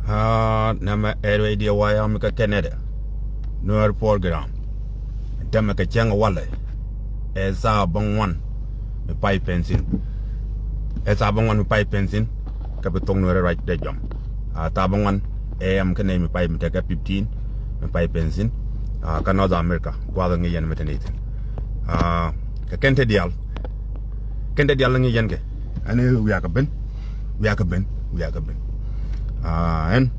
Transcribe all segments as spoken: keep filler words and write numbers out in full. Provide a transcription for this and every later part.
Aa, nɛmɛ ɛ radio wayam kä Canada. Nuäär program. Tämɛ kɛ cäŋ walɛ. Ɛ saa bäŋuan mi pay pɛn thi̱n. Ɛ saa bäŋuan mi pay pɛn thi̱n. Kä bi thok Nuäär ruac dee jɔam. Aa, saa bäŋuan A M kä nɛy mi pay mi tekɛ fifteen mi pay pɛn thi̱n. Aa, kä North America gua̱a̱th ŋi̱i̱c yɛn mi te nɛy thi̱n. Aa, kɛ kɛn te diaal. Kɛn te diaal ŋi̱i̱c yɛn kɛ. Ɛn ɛ wiakɛ ben. Wiakɛ ben. Wiakɛ ben. Aa, ɛn.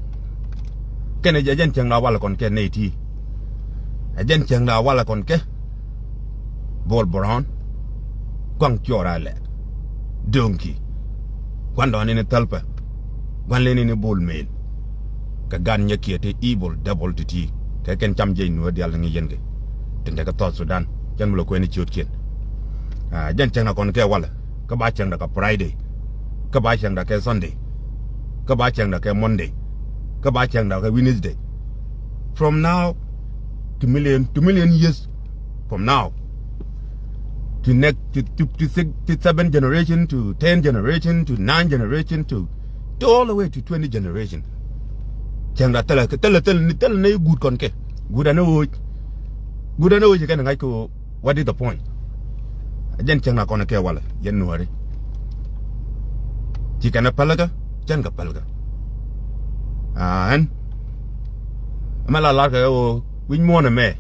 Kɛn ɛ jɛn cäŋ la walɛ kɔn kɛ nɛy ti. Ɛ jɛn cäŋ la walɛ kɔn kɛ. Bol Bron. Gua̱ŋ cuɔr a lɛk. Doŋki. Gua̱ndɔɔŋni ni Thälpä. Gua̱n leni ni Bol Mel. Kɛ gan nyɛ kiɛ te evil devil ti ti. Kɛ kɛn cam jiɛc Nuäär diaal ni ŋi̱i̱c yɛn kɛ. Tin tekɛ South Sudan. Cɛn mi lɔ kuɛni ciötkiɛn. Aa, jɛn cäŋ na kɔn kɛ walɛ. Kä ba cäŋdɛ kɛ Friday. Kä ba cäŋdɛ kɛ Sunday. Kä ba cäŋdɛ kɛ Monday. Kä ba cäŋdɛ kɛ Wednesday. From now to million, to million years from now. To next, to, to, to six, to seven generation, to ten generation, to nine generation, to, to all the way to twenty generation. Cäŋdɛ thilɛ, thilɛ, thilɛ, thilɛ nɛy guut kɔn kɛ. Guut ɛn ɣöö. Guut ɛn ɣöö ci kɛn ŋa̱c kɛ ɣöö, what is the point? Jɛn cäŋ na kɔn kɛ walɛ, yɛn Nuääri. Ci kɛn ɛ pälikä, cɛn kɛ pälikä. Aa, ɛn. Ɛmɛ la lar kɛ ɣöö, wi̱c muɔ̱ɔ̱n ɛmɛ.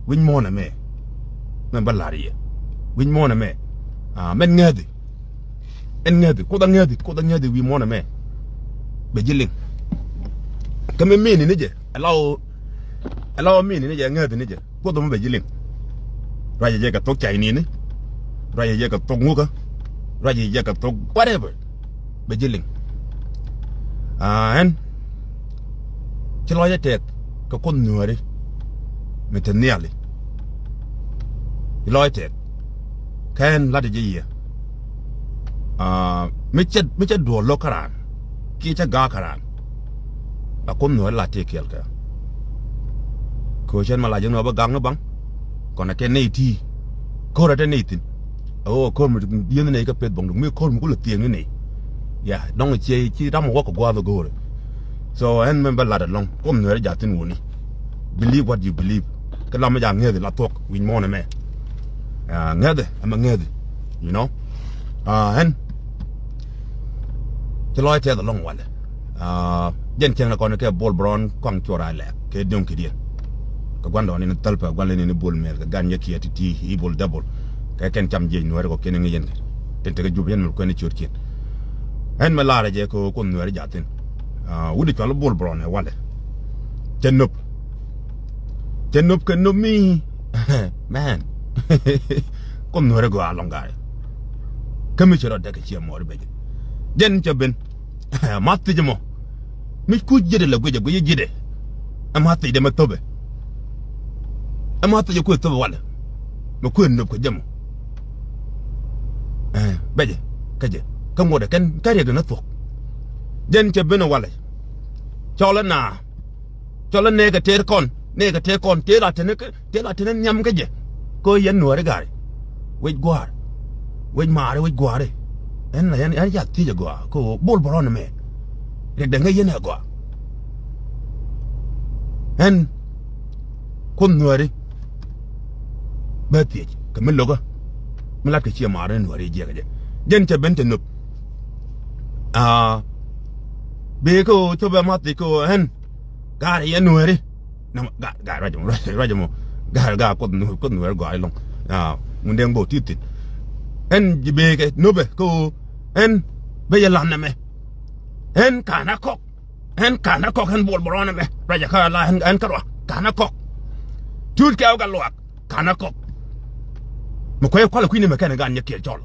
Wi̱c muɔ̱ɔ̱n ɛmɛ. Mɛn bä lar yɛ. Wi̱c muɔ̱ɔ̱n ɛmɛ. Aa, mɛn ŋäthi. Ɛn ŋäthi, Kuoth a ŋäthi, Kuoth a ŋäthi wi̱i̱ muɔ̱ɔ̱n ɛmɛ. Bɛ ji̱ liŋ. Kä mi mini ni jɛ, ɛ la ɣöö, ɛ la ɣöö mini ni jɛ, ŋäthi ni jɛ. Kuoth ɛmɔ bɛ ji̱ liŋ. Ruacɛ jɛ kɛ thok Chinese ni. Ruacɛ jɛ kɛ thok ŋukä. Ruacɛ jɛ kɛ thok whatever. Bɛ ji̱ liŋ. Aa, ɛn. Ci lɔcdä tɛth kɛ Kuoth Nuääri. Mi te nhiali. Ci lɔcdä tɛth. Kɛn la̱tdä jɛ yiëë. Aa, mi cɛ, mi cɛ duɔl lo̱k kä raan. Kiɛ cɛ gaak kä raan. A Kuoth Nuääri la tëë kiɛl kɛ. Kɛ ɣöö cɛn ma la ji̱ nɔ bä gak ni baŋ. Kɔn a kɛ nɛy ti. Ko̱r a te nɛy thi̱n. A ɣöö ko̱r mi yieth nɛy kä peth buɔ̱ŋdu mi ko̱r mi kulɛ thiëëŋ ni nɛy. Ya, dɔ̱ŋ ciɛ ci ram mi wä kɛ gua̱a̱th a go̱o̱rɛ. So, ɛn mɛn bä lat ɛlɔ̱ŋ. Kuoth Nuääri jaathin wuni. Believe what you believe. Kä lam mi ja ŋäthi la thuɔ̱k wi̱c muɔ̱ɔ̱n ɛmɛ. Aa, ŋäthi, ɛmɛ ŋäthi. You know? Aa, ɛn. Ci lɔc tɛth ɛlɔ̱ŋ walɛ. Aa, jɛn cäŋ na kɔn kɛ Bol Bron kɔaŋ cuɔr a lɛk kɛ döŋ kidiɛn. Kɛ gua̱ndɔɔŋni ni Thälpä, gua̱n leni ni Bol Mel, kɛ gan nyɛ kiɛ ti ti, evil devil. Kɛ kɛn cam jiɛc Nuääri kɔ kɛn ŋi̱i̱c yɛn kɛ. Tin tekɛ jup yɛn mɛ kuɛn ciötkiɛn. Ɛn mɛ laarɛ jɛ kɛ Kuoth Nuääri jaathin. Aa, wut i̱ cual Bol Bron ɛ walɛ. Cɛ nöp. Cɛ nöp kɛ nöp mi. Mɛn. Kuoth Nuääri gɔaa lɔŋ gaari. Kä mi ci rɔ däk kɛ ciɛ mɔɔri bɛcɛ. Jɛn cɛ ben. Math thiec mɔ. Mi kuc ji̱dɛ lɛ guicɛ guicɛ ji̱dɛ. Ɛ math thiecdɛ mɛ thöpɛ. Ɛ math thiecdɛ kuɛ thöpɛ walɛ. Mɛ kuɛ nöp kɛ jɛ mɔ. Ɛ, bɛcɛ. Kä jɛ. Kä ŋuɔ̱tdɛ kɛn kä riɛkdɛ ni thuɔ̱k. Jɛn cɛ ben ɛ walɛ. Cɔl ɛ naa. Cɔl ɛ nɛɛkɛ tëër kɔn, nɛɛkɛ tëër kɔn, tëë la teni kä, tëë la teni nhiam kä jɛ. Kä yɛn Nuääri ga̱ri. Wec gua̱a̱r. Wec maari, wec gua̱a̱ri. Ɛn la yɛn, yɛn ca thiec ɛ gɔaa, kä ɣöö Bol Bron ɛmɛ. Riɛkdɛ ŋäc yɛn ɛ gɔaa. Ɛn Kuoth Nuääri. Bä thiec, kɛ mi lo̱kä. Mi latkɛ ciɛ maari ni Nuääri jiɛkɛ jɛ. Jɛn cɛ ben te nöp. Aa, bee kä ɣöö copɛ math thiec kä ɣöö ɛn. Gaari yɛ Nuääri. Nɛ mɔ, ga, ga, ruac mɔ, ruac, ruac mɔ. Gaari, ga, Kuoth Nuääri, Kuoth Nuääri gɔaa ilɔ̱ŋ. Aa, Ŋundɛŋ bä ti thi̱n. Ɛn ji̱ bee kɛ nöpɛ kä ɣöö ɛn. Bä yɛ la̱t nɛmɛ. Ɛn ka̱n a kɔk. Ɛn ka̱n a kɔk ɛn Bol Bron ɛmɛ. Ruac ɛ kä la ɛn, ɛn kä ruac. Ka̱n a kɔk. Tuut kɛ ɣä kɛ luaak. Ka̱n a kɔk. Mi kuɛ kualɛ kui̱ni mɛ kɛn gan nyɛ kiɛɛr cɔl.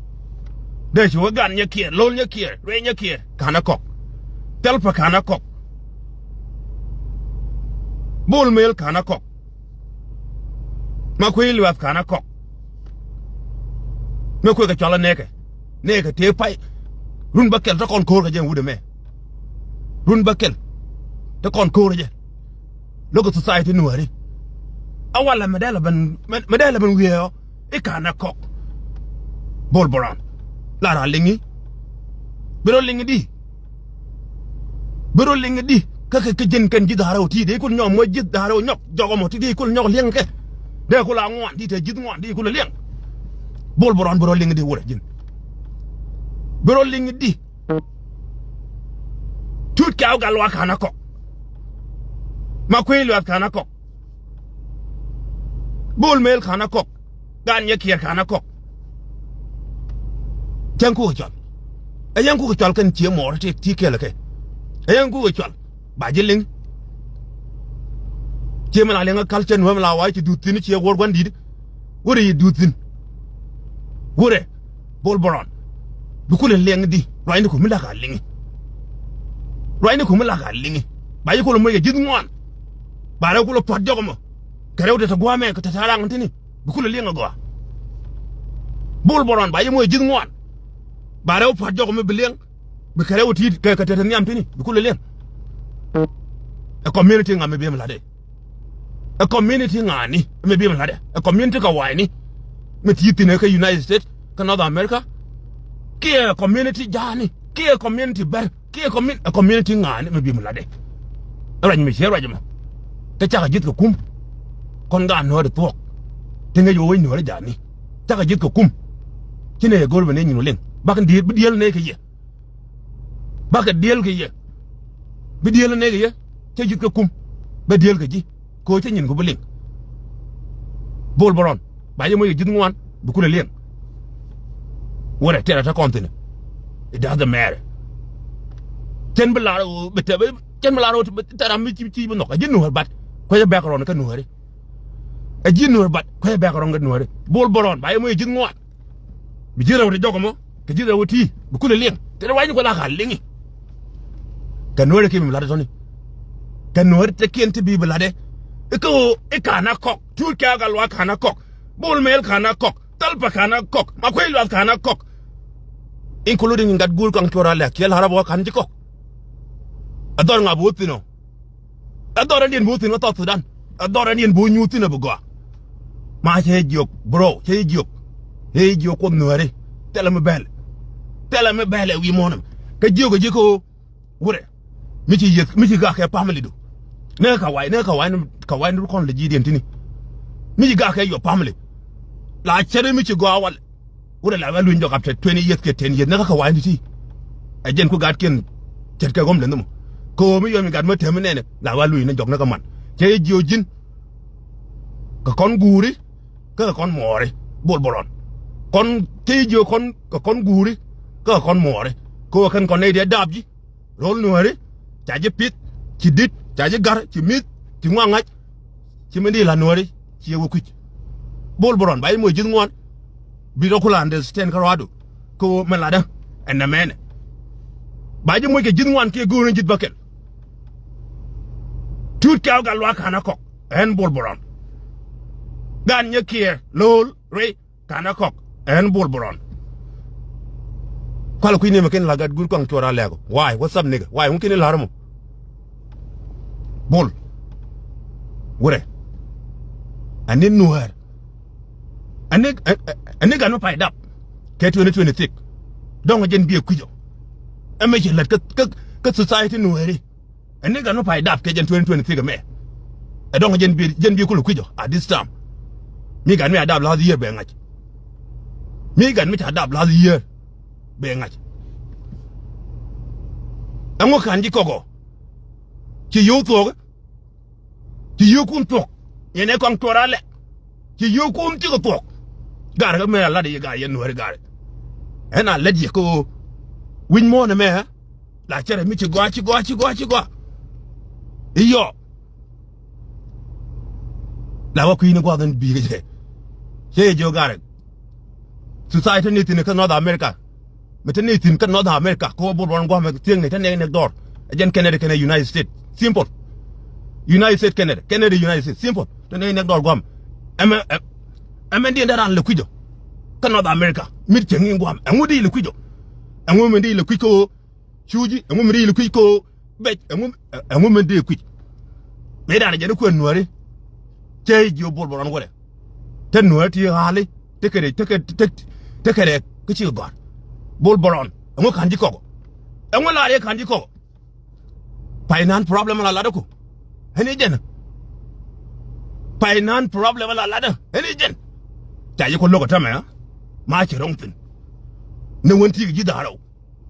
Dee ci wä gan nyɛ kiɛɛr, lo̱l nyɛ kiɛɛr, ruëë nyɛ kiɛɛr. Ka̱n a kɔk. Thɛl pä ka̱n a kɔk. Bol Mel ka̱n a kɔk. Ma kui̱ luath ka̱n a kɔk. Mi kuɛ kɛ cɔl a nɛkɛ. Nɛkɛ tëë pay. Run bä kɛl te kɔn ko̱o̱r kɛ jɛ wut ɛmɛ. Run bä kɛl. Te kɔn ko̱o̱r kɛ jɛ. Lo̱k society Nuääri. A walɛ mɛ dee lɛ ben, mɛ, mɛ dee lɛ ben wiee ɔ. I̱ ka̱n ɛ kɔk. Bol Bron. La ra liŋi. Bi rɔ liŋi di. Bi rɔ liŋi di. Kä kɛ, kɛ ji̱n kɛn ji̱ dha̱a̱r rɛw ti dee kul nyɔk mɔ ji̱ dha̱a̱r rɛw nyɔk jɔk ɛmɔ ti dee kul nyɔk liɛŋ kɛ. Dee kul a ŋuan ti te ji̱ ŋuan dee kul liɛŋ. Bol Bɔrɔn bi rɔ liŋ di wurɛ ji̱n. Bi rɔ liŋ di. Tut Kɛw Gatluak ka̱n a kɔk. Makuei Luath ka̱n a kɔk. Bol Mel ka̱n a kɔk. Gan Nyɛ Kiɛɛr ka̱n a kɔk. Cäŋ kukɛ cɔl. Ɛ yɛn kukɛ cɔl kɛn cie mɔɔr ti, ti kɛl kɛ. Ɛ yɛn kukɛ cɔl. Ba ji̱ liŋ. Cie mi la liŋ ɛ kal cɛ nuäm la wa̱a̱ ci duth thi̱n cie wuɔr gua̱n di̱t. Wurɛ yi duth thi̱n. Wurɛ. Bol Bɔrɔn. Bi kulɛ liɛŋ di. Ruacni ku mi la ka liŋi. Ruacni ku mi la ka liŋi. Ba yi kulɛ moc kɛ ji̱th ŋuan. Ba rɛw kulɛ pua̱t jɔk ɛmɔ. Kɛ rɛw te te gua̱a̱mɛ kɛ te te raŋ tini. Bi kulɛ liɛŋ agɔaa. Bol Bɔrɔn ba yi moc ji̱th ŋuan. Ba rɛw pua̱t jɔk ɛmɔ bi liɛŋ. Bi kɛ rɛw ti̱i̱t kɛ, kɛ te te nhiam tini. Bi kulɛ liɛŋ. Ɛ community ŋa mi bi mi la̱tdɛ. Ɛ community ŋa̱a̱ni mi bi mi la̱tdɛ. Ɛ community kɛ wa̱a̱ni mi ti thi̱n ɛ kä United States kä North America. Kiɛ community ja̱a̱ni kiɛ community bɛr kiɛ commu-, ɛ community ŋa̱a̱ni mi bi mi la̱tdɛ. Ɛ ruac mi ciɛ ruac mɔ. Kä cakɛ ji̱th kɛ kum. Kɔn gaat nuääri thuɔ̱k. Ti ŋäc wä wec nuääri ja̱a̱ni. Cakɛ ji̱th kɛ kum. Ci nɛ yɛ go̱r bɛ nɛ nyin wä liŋ. Bakɛ di̱i̱t bi diël nɛ kɛ yɛ. Bakɛ diël kɛ yɛ. Bi diël nɛ kɛ yɛ. Cä ji̱th kɛ kum. Bɛ diël kɛ ji̱. Kɛ ɣöö cä nyin ku bi liŋ. Bol Bɔrɔn. Ba yɛ moc kɛ ji̱th ŋuan. Bi kulɛ liŋ. Wurɛ tɛrɛ te kɔn thi̱n. It doesn't matter. Cɛn bi lar ɣöö bi tɛ, cɛn bi lar ɣöö tɛ ram mi ci, ci bi nhɔk. A ji̱ nuäär bat. Kuecä background kä nuääri. Ɛ ji̱ nuäär bat kuecä background kä nuääri. Bol Bɔrɔn ba yɛ moc ji̱th ŋuan. Bi ji̱ rɛw ti jɔk ɛmɔ kɛ ji̱ rɛw ti bi kulɛ liɛŋ. Te rɛw wacni kuɛ la ka liŋi. Kɛ nuääri kiɛ mi lat tɔ̱ni. Kɛ nuääri te kiɛn ti bi bi latdɛ. Ikä ɣöö i̱ ka̱n a kɔk. Tut Kɛw Gatluak ka̱n a kɔk. Bol Mel ka̱n a kɔk. Thalpa ka̱n a kɔk. Makuei Luath ka̱n a kɔk. Including in gat guur kaŋ cuɔr a lɛk kiɛ la̱r a bä ka̱n ji̱ kɔk. Ɛ dhɔr ŋa bi wä thi̱n ɔ. Ɛ dhɔr ɛn diɛn bi wä thi̱n kä South Sudan. Ɛ dhɔr ɛn diɛn bi wä nyuuth thi̱n ɛ bi gɔaa. Ma cɛ jiök bro, cɛ jiök. Cɛ jiök Kuoth nuääri. Thilɛ mi bɛl. Thilɛ mi bɛl ɛ wi̱i̱ muɔ̱ɔ̱n ɛmɛ. Kä jiök ɛ ji̱ kä ɣöö wurɛ. Mi ci yieth, mi ci gak kɛ family du. Nɛ ka wa̱i̱, nɛ ka wa̱i̱, ka wa̱i̱ ni kɔn lɛ ji̱ diɛn ti̱ni. Mi ci gak kɛ your family. La cɛri mi ci gɔaa wal. Wurɛ la bɛ luny jɔk after twenty years kiɛ ten years, näkä kɛ wa̱i̱ni ti. Ɛ jɛn ku gatkiɛn ce̱tkɛ ɣɔm lɛ nhom. Kɛ ɣöö mi yɔm i̱ gat mi tɛm inɛnɛ la bɛ luny ni jɔk näkä man. Cɛ ji̱ jiök ji̱n. Kɛ kɔn guuri kä kɛ kɔn muɔɔri. Bol Bɔrɔn. Kɔn cɛ ji̱ jiök kɔn, kɛ kɔn guuri kä kɛ kɔn muɔɔri. Kɛ ɣöö kɛn kɔn nɛy diɛ daap ji̱. Ro̱l nuääri ca ji̱ pith, ci di̱t, ca ji̱ ga̱r, ci mi̱th, ci ŋuaŋa̱c. Ci min di la nuääri ci yɛ wä kui̱c. Bol Bɔrɔn ba ji̱ moc ji̱th ŋuan. Bi rɔ kula understand kä ruaadu. Kä ɣöö min latdä ɛn nɛmɛnɛ. Ba ji̱ moc kɛ ji̱th ŋuan kiɛ go̱o̱r ni ji̱th bäkɛl. Tut Kɛw Gatluak ka̱n a kɔk ɛn Bol Bɔrɔn. Gan Nyɛ Kiɛɛr, Lo̱o̱l, Rɛy, ka̱n a kɔk ɛn Bol Bɔrɔn. Kualɛ kui̱ ni mɛ ken la gat guur kɔaŋ cuɔr a lɛɛk. Why? What's up, nigga? Why? Ŋu ken i̱ la̱r mɔ? Bol. Wurɛ. Ani nuäär. Ani, ani, ani gat mi pay dap. Kɛ twenty twenty-six. Dɔ̱ŋ jɛn biɛ kui̱c ɔ. Ɛmɛ ci lät kä, kä, kä society nuääri. Ɛn ni gat mi pay dap kɛ jɛn twenty twenty-six ɛmɛ. Ɛ dɔ̱ŋ jɛn bi, jɛn bi kulɛ kui̱c ɔ at this time. Mi gat mi a dap last year bɛ ŋa̱c. Mi gat mi ca dap last year bɛ ŋa̱c. Ɛŋu ka̱n ji̱ kɔk ɔ? Ci yio̱w thuɔ̱k. Ci yio̱wkun thuɔ̱k. Yɛn ɛ kɔaŋ tuɔr alɛ. Ci yio̱wkun cikɛ thuɔ̱k. Garɛ kä mëë a lat yɛ gar yɛn nuääri garɛ. Ɛn a lät yɛ kä ɣöö wi̱c muɔ̱ɔ̱n ɛmɛ ɛ. La cɛ rɛ mi ci gɔaa, ci gɔaa, ci gɔaa, ci gɔaa. Iyɔ. La wä kui̱ni gua̱a̱th in bi̱i̱ kɛ jɛ. Cɛ yɛ jiök garɛ. Society ni thi̱n kä North America. Mi te ni thi̱n kä North America, kä wä Bol Bɔrɔn gua̱a̱th mɛ thiäŋni te nɛk nɛk dɔɔr. Ɛ jɛn Canada kɛnɛ United States. Simple. United States, Canada. Canada, United States. Simple. Te nɛk nɛk dɔɔr gua̱a̱th mɛ. Ɛmɛ, ɛ-, ɛmɛ diɛn dee ran lɛ kui̱c ɔ. Kä North America. Mi cieŋ in gua̱a̱th mɛ. Ɛŋu dee lɛ kui̱c ɔ. Ɛŋu mi dee lɛ kui̱c kä ɣöö Cuuci, ɛŋu mi ri ilɛ kui̱c ko bɛc, ɛŋu, ɛŋu mi dee kui̱c. Mëë danɛ jɛn i̱ kuɛn nuääri. Cɛ i̱ jiö Bol Bɔrɔn wälɛ. Te nuääri ti ɣa̱li, te kɛ rɛ, te kɛ, te, te kɛ rɛ kä cikɛ gɔ̱a̱r. Bol Bɔrɔn, ɛŋu ka̱n ji̱ kɔk. Ɛŋu la rɛ ka̱n ji̱ kɔk. Finance problem la latdä ku. Ɛn i̱ jɛn. Finance problem la latdä. Ɛn i̱ jɛn. Ca yi ku lo̱k ɛ tämɛ, ma cɛ ro̱ŋ thi̱n. Ni wän ti̱i̱ kɛ ji̱ dha̱a̱r rɛw.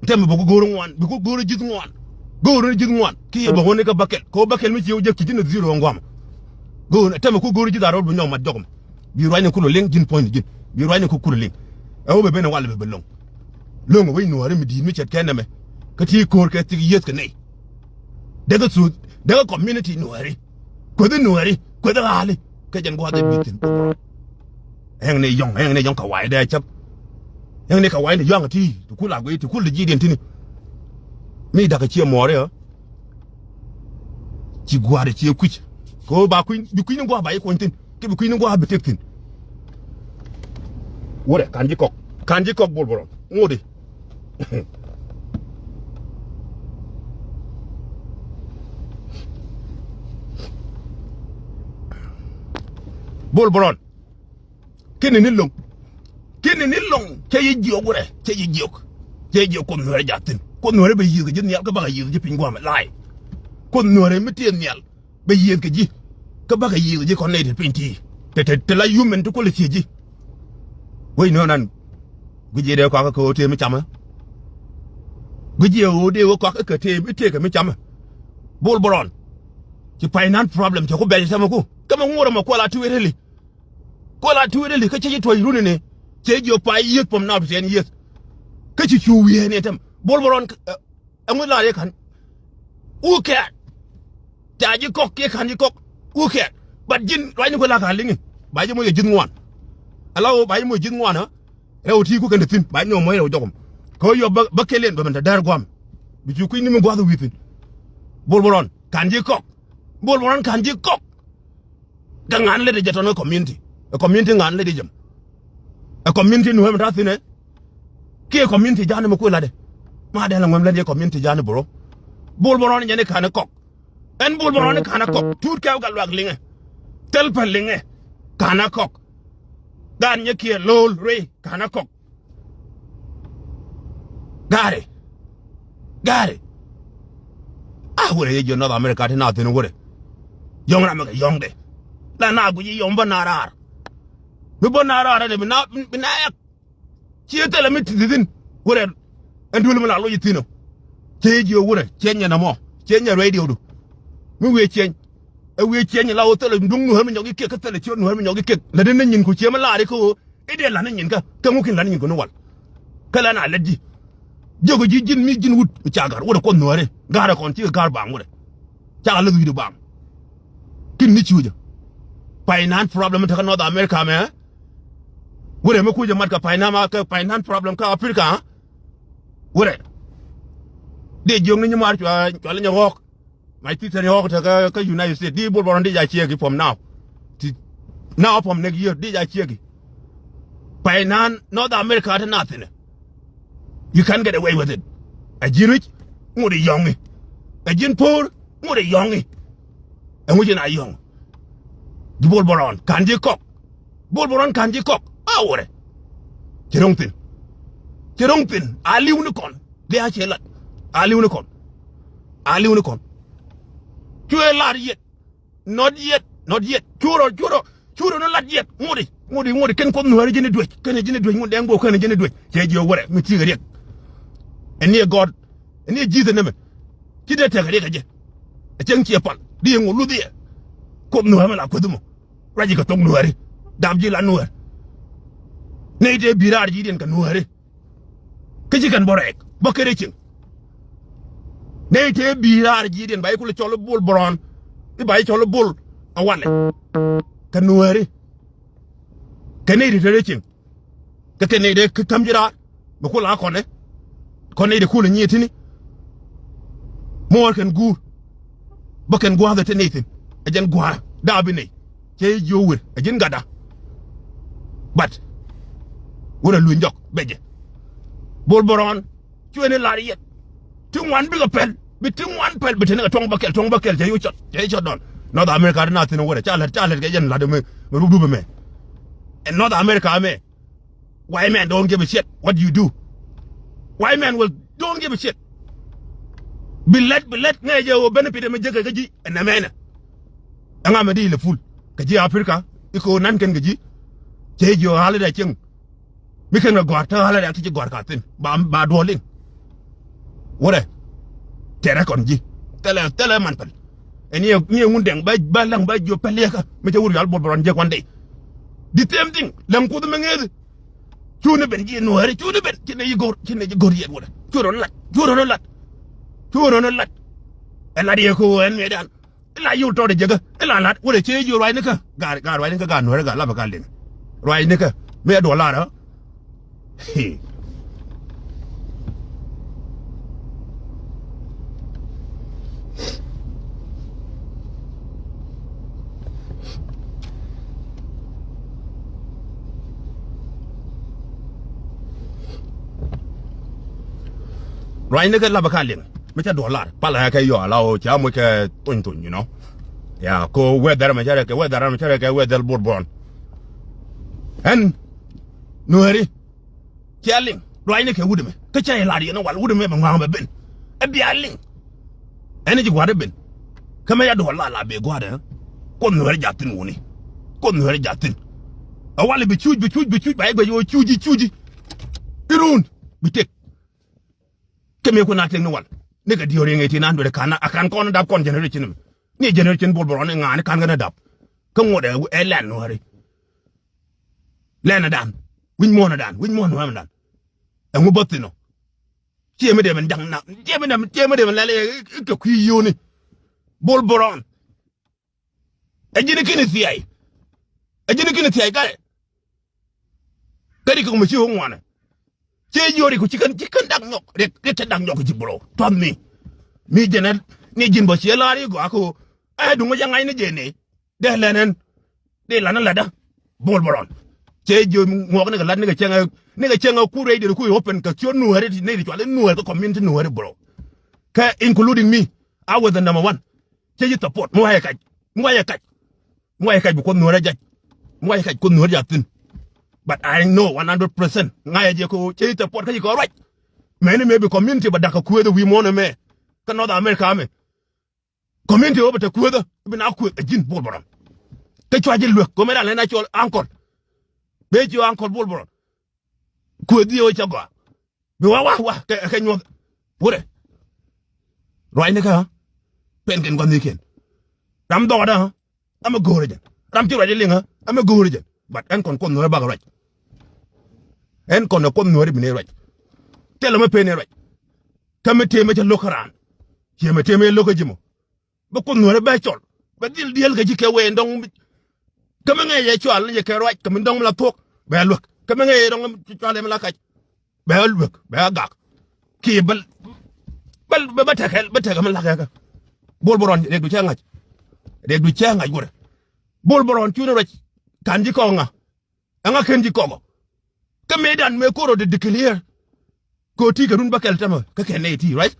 Tämɛ bɛ ku go̱o̱r ŋuan, bɛ ku go̱o̱r ji̱th ŋuan. Go̱o̱r ji̱th ŋuan. Kiɛ bɛ wän ni kä bäkɛl. Kɛ wä bäkɛl mi ci wä jek ci ji̱n a zero ŋuam. Go̱o̱r tämɛ ku go̱o̱r ji̱th dha̱a̱r rɛw bɛ nyɔk mat jɔk mɛ. Bi ruacni kulɛ liŋ ji̱n puɔ̱nyni ji̱n. Bi ruacni ku kulɛ liŋ. Ɛ wä bɛ ben ɛ wal bɛ bɛ lo̱ŋ. Lo̱ŋ ɛ wec nuääri mi di̱i̱t mi ce̱tkɛ nɛmɛ. Kä ti ko̱o̱r kɛ thik yieth kɛ nɛy. Dekɛ thuth, dekɛ community nuääri. Kueth nuääri, kueth ɣaali. Kä jɛn gua̱a̱th ɛ bi thi̱n. Ɛŋ ni yɔ̱ŋ, ɛŋ ni yɔ̱ŋ kɛ wa̱i̱dɛ cäp. Ɛŋ ni kɛ wa̱i̱dɛ yɔ̱ŋ ti, ti kul a guiy, ti kul ti ji̱diɛn tini. Mi da̱k ɛ ciɛ muɔɔri ɛ. Ci gua̱a̱r ɛ ciɛ kui̱c. Kɛ ɣöö ba kui̱, bi kui̱ ni gua̱a̱r ba yi kuɔny thi̱n. Kɛ bi kui̱ ni gua̱a̱r bi tëk thi̱n. Wurɛ, ka̱n ji̱ kɔk. Ka̱n ji̱ kɔk Bol Bärɔn. Ŋot i̱. Bol Bärɔn. Kɛnɛ ni lo̱ŋ. Kɛnɛ ni lo̱ŋ. Cɛ yɛ jiök wurɛ. Cɛ yɛ jiök. Cɛ yɛ jiök Kuoth Nuäärɛ jaathin. Kuoth Nuäärɛ bɛ yiëëth ji̱ nhial kä bakɛ yiëëth ji̱ piny gua̱a̱mɛ la̱a̱c. Kuoth Nuäärɛ mi tëë nhial. Bɛ yiëëth kɛ ji̱. Kä bakɛ yiëëth ji̱ kɔn nɛy te piny ti. Te, te, te la human ti kuɔlɛ thiec ji̱. Wec ni ɣän an. Guic jiɛ dee kɔak kä ɣöö tëë mi camä. Guic jiɛ ɣöö dee wä kɔak kä tëë mi tëëkɛ mi camä. Bol Bärɔn. Ci finance problem cɛ ku bɛl cɛ mɛ ku. Kä mɛ ŋuɔrɛ mɛ kuɔl a tueet rili. Kuɔl a tueet rili kä cɛ ci tuɔc runi ni. Cɛ jiɔ pay yieth pom na bi tɛn yieth. Kä ci cu wiee ni tɛm. Bol Bärɔn, ɛ, ɛŋu la yɛ ka̱n. Who care? Ca ji̱ kɔk kiɛ ka̱n ji̱ kɔk. Who care? But ji̱n ruacni kuɛ la ka̱n liŋi. Ba ji̱ moc yɛ ji̱th ŋuan. Ala ɣöö ba ji̱ moc ji̱th ŋuan, ɛ? Rɛw ti ku kɛn te thi̱n. Ba ji̱ nɔmɔ moc rɛw jɔkɔm. Kɛ ɣöö yɔ bä, bä kɛl yɛn bä mɛn te däär gua̱a̱m. Bi cu kui̱ni mi gua̱th wi̱i̱ thi̱n. Bol Bärɔn, ka̱n ji̱ kɔk. Bol Bärɔn, ka̱n ji̱ kɔk. Kɛ ŋa̱n lät jɛ tɔn ɛ community. Ɛ community ŋa̱n lät jɛ jɛm. Ɛ community nuhɛm ta̱ thi̱n ɛ. Kiɛ community ja̱a̱n mɛ kuɛ latdɛ. Ma dɛl ɛ ŋuɛm lät jɛ community ja̱a̱n bro. Bol Bärɔn jɛ ni ka̱n ɛ kɔk. Ɛn Bol Bärɔn ni ka̱n ɛ kɔk. Tuut kɛw kɛ luak liŋɛ. Thil pɛl liŋɛ. Ka̱n ɛ kɔk. Gaat nyɛ kiɛ lo̱o̱l rɛy ka̱n ɛ kɔk. Ga̱a̱rɛ. Ga̱a̱rɛ. A wurɛ yɛ jiɔ North America ti na thi̱n wurɛ. Yɔ̱ŋ ram mɛ kɛ yɔ̱ŋdɛ. La na guic i̱ yɔ̱ŋ bä na raar. Mi bä na raar ɛn bi na, bi na ɛk. Ciɛ thilɛ mi ti thi̱n. Wurɛ. Ɛn duel mi la loc i̱ thi̱n ɔ. Ciɛ jiɔ wurɛ. Ciɛ nyɛ na mɔ. Ciɛ nyɛ radio du. Mi wiee ciɛny. Ɛ wiee ciɛny la wä thilɛ duŋ nuhäl mi nyɔk i̱ kiɛk kä thilɛ ciö nuhäl mi nyɔk i̱ kiɛk. Lät ni nyin ku ciɛ mi laar i̱ kä ɣöö. I̱ dee la̱t ni nyin kä, kä ŋukin la̱t ni nyin kɛ ni wal. Kä lɛn a lät ji̱. Jiök ji̱ ji̱n mi ji̱n wut mi ca ga̱r. Wurɛ Kuoth nuääri. Ga̱rɛ kɔn cikɛ ga̱r baŋ wurɛ. Ca lät wi̱i̱du baŋ. Kin ni cucä. Finance problem tekɛ North America mɛ. Wurɛ mi kucä mat kɛ finance, kɛ finance problem kä Africa. Wurɛ. Dee jiök ni nyi mar cua, cua lɛ nyɛ ɣɔk. My sister ni ɣɔk te kä, kä United States. Di Bol Bärɔn di ja ciek i̱ from now. Ti, now from next year di ja ciek i̱. Pay nan North America te na thinɛ. You can't get away with it. Ɛ ji̱n rich, ŋut i̱ yɔ̱ŋi. Ɛ ji̱n po̱o̱r, ŋut i̱ yɔ̱ŋi. Ɛŋu ci na yɔ̱ŋ. Di Bol Bärɔn, ka̱n ji̱ kɔk. Bol Bärɔn ka̱n ji̱ kɔk. A wurɛ. Ci ro̱ŋ thi̱n. Ci ro̱ŋ thi̱n. A li̱w ni kɔn. Dee a ciɛ lat. A li̱w ni kɔn. A li̱w ni kɔn. Cuɛ lar yet. Not yet. Not yet. Curɔ, curɔ. Curɔ ni lat yet. Ŋuti. Ŋuti, ŋuti. Kɛn Kuoth nuääri ji̱n i̱ duec. Kɛn ji̱n i̱ duec. Ŋuti dee ŋuok kɛn ji̱n i̱ duec. Cɛ jiɛ wurɛ. Mi ti̱i̱ kɛ riɛk. Ɛn ni ɛ gɔɔt. Ɛn ni ɛ ji̱th ɛn nɛmɛ. Ci dee tɛk kɛ riɛk ɛ jɛ. Ɛ cäŋ ciɛ pal. Di yɛ ŋuɔ luth yɛ. Kuoth nuääri mi la kueth mɔ. Ruac ji̱ kɛ thok nuääri. Dap ji̱ la nuäär. Nɛy tëë bi̱i̱ raar ji̱diɛn kɛ nuääri. Kä ci kɛn bä rɛɛk bä kɛ rɛy cieŋ. Nɛy tëë bi̱i̱ raar ji̱diɛn ba i̱ kulɛ cɔl i̱ Bol Bärɔn. I̱ ba i̱ cɔl i̱ Bol ɛ walɛ. Kɛ nuääri. Kɛ nɛy ti te rɛy cieŋ. Kä kɛn nɛy dee kä käm ji̱ raar. Mi kul a kɔnɛ. Kɔn nɛy dee kulɛ nyiet ti̱ni. Muɔɔr kɛn guur. Bä kɛn gua̱a̱th ɛ te nɛy thi̱n. Ɛ jɛn gua̱a̱ra. Daa bi nɛy. Cɛ ji̱ jiök wër. Ɛ ji̱n gatda. But. Wër ɛ luny jɔk. Bɛ jɛ. Bol Bärɔn. Cuɛ ni lar yɛt. Ti ŋuan bikɛ pɛl. Bi ti ŋuan pɛl. Bi te ni kɛ tuɔ̱ŋ bäkɛl. Tuɔ̱ŋ bäkɛl. Cɛ ji̱ cɔt. Cɛ ji̱ cɔt dɔn. North America ti na thi̱n wërɛ. Ca lät, ca lät kɛ jɛn la̱t mɛ. Mɛ ruk dup mɛ. Ɛn North America mɛ. White men don't give a shit what you do. White men will don't give a shit. Bi lɛt, bi lɛt ŋɛ jɛ ɣöö benefit ɛmɛ jek kɛ kä ji̱ ɛnɛ mɛnɛ. Ɛŋa mɛ di ilɛ ful kɛ ji̱ Africa i̱ kɛ ɣöö nan kɛn kɛ ji̱. Cɛ ji̱ ɣöö hali dɛ cieŋ mi kɛn kɛ gɔ̱a̱r te hali dɛ ti ci gɔ̱a̱r ka thi̱n ba, ba duɔ̱ɔ̱r liŋ. Wurɛ tɛrɛ kɔn ji̱ thilɛ, thilɛ man päl. Ɛn ni ɛ ŋun dɛŋ bä, bä läŋ bä jiö päl yɛkä mi cɛ wur yɔal Bol Bɔrɔn jek one day. The same thing läŋ kuoth mi ŋeeth. Cuni ben ji̱ nuääri, cuni ben, ci nɛ ji̱ go̱r, ci nɛ ji̱ go̱r yɛt wälä. Cu rɔ lat, cu rɔ lat. Cu rɔ lat. Ɛ lat yɛ ko ɛn mëëdan. Ila yul tɔt jekä ila lat wälä, ci ji̱ ruacnikä. Gaat, gaat ruacnikä, gaat nuääri, gaat lapä, gaat liŋ. Ruacnikä mi ɛ duɔl lar ɛ. Ruacnikä lapä ka liŋ mi cä duɔl lar palä kɛ yɔa la ɣöö ca moc kɛ thony thony, you know. Ya ko weather mɛ cä rɛ kɛ weather mɛ cä rɛ kɛ weather Bol Bɔrɔn. Ɛn nuääri cia liŋ ruacni kɛ wut ɛmɛ kä ca ilat yɛn wal wut ɛmɛ bɛ ŋɔaŋ bɛ ben. Ɛ bia liŋ. Ɛn ji̱ gua̱a̱r ɛ ben. Kä mɛ ya duɔl la la bee gua̱a̱r ɛ. Kuoth nuääri ja̱thi̱n wuni. Kuoth nuääri ja̱thi̱n. Ɛ wal bi cuc, bi cuc, bi cuc, ba i̱ guɛc ɣöö cuci, cuci. I̱ ruun bi tek. Kɛ mëë kun a tek ni wal ni kɛ diöör yɛŋ ɛ ti naan duet ɛ ka̱n a ka̱n kɔn dap kɔn generation ɛmɛ. Ni generation Bol Bɔrɔn ni ŋa̱a̱n ka̱n kɛn ɛ dap. Kä ŋuɔt ɛ lɛn nuääri. Lɛnɛ dan wi̱c muɔ̱ɔ̱nɛ dan wi̱c muɔ̱ɔ̱n nuäämɛ dan. Ɛŋu bä thi̱n ɔ? Ciɛ mi dee mɛn ja̱ŋ na ciɛ mi dee mɛn, ciɛ mi dee mɛn lɛl i̱ kɛ kui̱ yio̱o̱ni. Bol Bɔrɔn. Ɛ ji̱n ki̱n thiay. Ɛ ji̱n ki̱n thiay kɛ. Kä ri kɛ kumɛ ci wä ŋuanɛ. Ciɛ yio̱o̱ri ku ci kɛn, ci kɛn dak nyɔk. Riɛk, riɛk cɛ dak nyɔk ci bro. Tuath mi. Mi jɛnɛ ni ji̱n bä ciɛ la̱r i̱ gɔaa kɛ ɣöö ɛ duŋ wä jɛ ŋa̱cni jɛ ni. Dee lɛn ɛn. Dee lan ɛ latdä. Bol Bɔrɔn. Cɛ jiö ŋuɔk nikɛ lat nikɛ cäŋ ɛ, nikɛ cäŋ ɛ ku rɛy dee ku open kɛ ciöt nuääri ti nɛy ti cual i̱ nuäär kä community nuääri bro. Kɛ including me. I was the number one. Cɛ ji̱ support mi wayɛ kac. Mi wayɛ kac. Mi wayɛ kac bi kuoth nuäärä jac. Mi wayɛ kac kuoth nuäärä jac thi̱n. But I know one hundred percent ŋa̱cä jɛ ko cɛ ji̱ support kä ji̱ kɛ ruac. Mɛni mëë bi community bɛ da̱k kɛ kueeth ɛ wi̱i̱ muɔ̱ɔ̱n ɛmɛ. Kä North America ɛmɛ. Community ɣöö bɛ te kueethä bi na kueth ɛ ji̱n Bol Bɔrɔn. Kä cua ji̱ luek kɛ ɣöö mëë dan lɛn a cɔl uncle. Bee ji̱ uncle Bol Bɔrɔn. Kueth ji̱ ɣöö cɛ gɔaa. Bi wa wa wa kɛ, kɛ nyuɔth. Wurɛ. Ruacnikä. Pɛn kɛn gua̱thnikiɛn. Ram dhɔkdä. Amɛ go̱o̱rä jɛn. Ram ci ruac liŋä. Amɛ go̱o̱rä jɛn. But ɛn kɔn kuoth nuäärä bakɛ ruac. Ɛn kɔn ɛ kuoth nuäärä bi ni ruac. Thilɛ mɛ pen ni ruac. Kä mi tëë mɛ cɛ lo̱k kä raan. Ciɛ mɛ tëë mɛ lo̱k kä ji̱ mɔ. Bä kuoth nuäärä bɛ cɔl bɛ dhil dieel kɛ ji̱ kɛ wee dɔ̱ŋ. Kä mi ŋäc yɛ cɔal ni jɛ kɛ ruac kɛ mi dɔ̱ŋ mi la thuɔ̱k bɛ luäk kä mi ŋäc yɛ dɔ̱ŋ cɔal yɛ mi la kac. Bɛ luäk bɛ gak. Kiɛ bä bä bä tɛkɛ bä tɛkɛ mi la kɛ kä. Bol Bɔrɔn riɛkdu cɛ ŋa̱c. Riɛkdu cɛ ŋa̱c wurɛ. Bol Bɔrɔn cuni ruac. Ka̱n ji̱ kɔk ŋa. Ɛŋa ken ji̱ kɔk ɔ. Kä mëëdan mëë ko̱r ɔ di declare. Kɛ ɣöö ti kɛ run bäkɛl tämɛ kä kɛ nɛy ti, right?